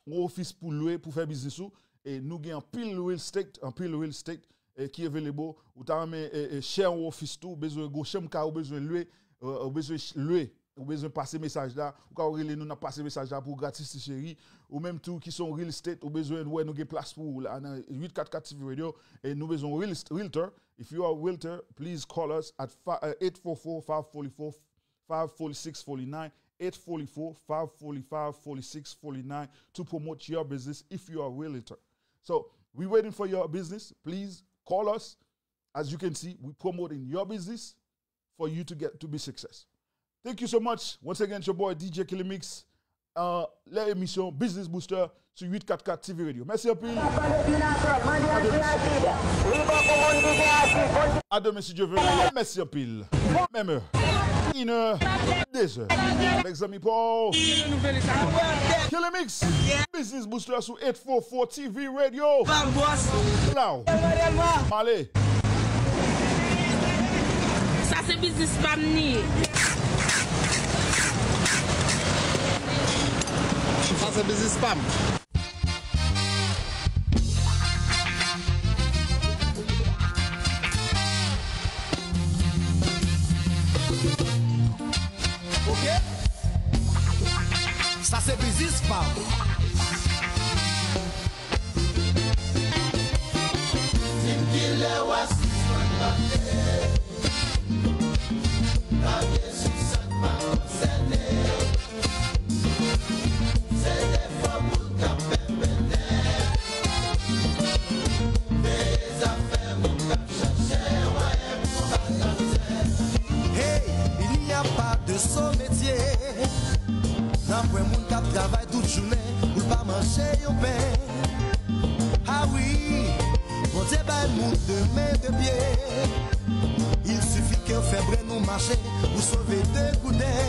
yon ofis pou lwe, pou fè biznis ou. E nou gen anpil real estate, anpil real estate, e ki available. Ou ta renmen, e, e, share yon ofis tou, ou bezwen gwo chanm kay, ou bezwen lwe, e, ou bezwen ch-, lwe, ou bezwen pase mesaj la, ou ka rele nou, n ap pase mesaj la pou ou gratis, ti cheri. Ou menm tou ki se yon real estate, ou bezwen wè nou gen plas pou ou la nan eight four four T V Radio, e nou bezwen real est-, realtor. If you are a realtor, please call us at fi-, uh, eight four four, five four four, five four six four nine, eight four four, five four five, four six four nine to promote your business if you are a realtor. So, we waiting for your business. Please call us. As you can see, we promoting your business for you to get to be success. Thank you so much. Once again, it's your boy D J Killy Mix. Uh, lè emisyon Business Booster sou eight four four T V Radio. Mèsi anpil. A demen si Dye vle. Mèsi anpil. Menm è. Inè. Dezè. Avèk zanmi pa w Killy Mix. Business Booster sou eight four four T V Radio. Law. Male. Sa se biznis pa m li ye. Sa se biznis pa m. Ok. Sa se biznis pa m. Di m kilè w a sispann papye. Papye sou sa k pa konsène w. Se defo pou l ka fè mennen. Veye zafè moun k ap chache wè pou pa tanzè. Hey, il n'y a pas de sot métier. Nan pwen moun k ap travay tout jounen pou l pa manje yon pen. Ah wi, Bondye bay moun de men de pye. Il suffit ke w fè bren ou mache pou sove de gouden.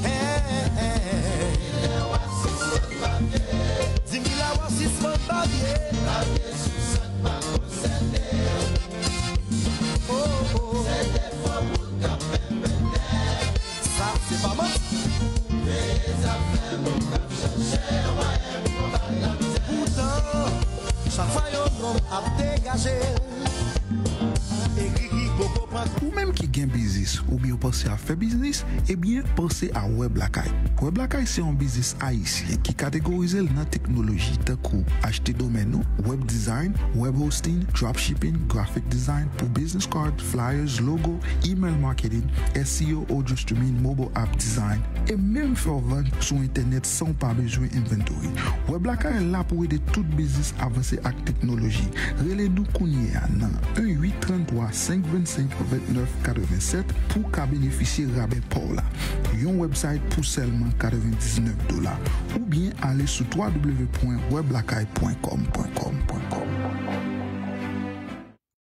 Hey, hey, hey. Di m kilè w a sispann papye. Papye sou sa k pa konsène w. Oh, oh. Se defo moun k ap fè mennen. Sa se pa manti. Veye zafè moun k ap chache wè Ou menm ki gen biznis oubyen w panse ap fè biznis, ebyen, panse a Web Lakay. Web Lakay se yon biznis ayisyen ki kategorize l nan teknoloji, tankou achte domèn ou, web design, web hosting, dropshipping, graphic design pou business card, flyers, logo, email marketing, S E O, audio streaming, mobile app design, e menm fè w vann sou entènèt san w pa bezwen inventory. Web Lakay la pou ede tout biznis avanse ak teknoloji. Rele nou kounye a nan un huit trente-trois cinq vingt-cinq vingt-neuf quatre-vingt-sept pou w ka benefisye rabè pa w la. Yon website pou sèlman katrevendiznèf dola. Oubyen ale sou twa w w w pwen web lakay pwen kòm pwen kòm pwen kòm.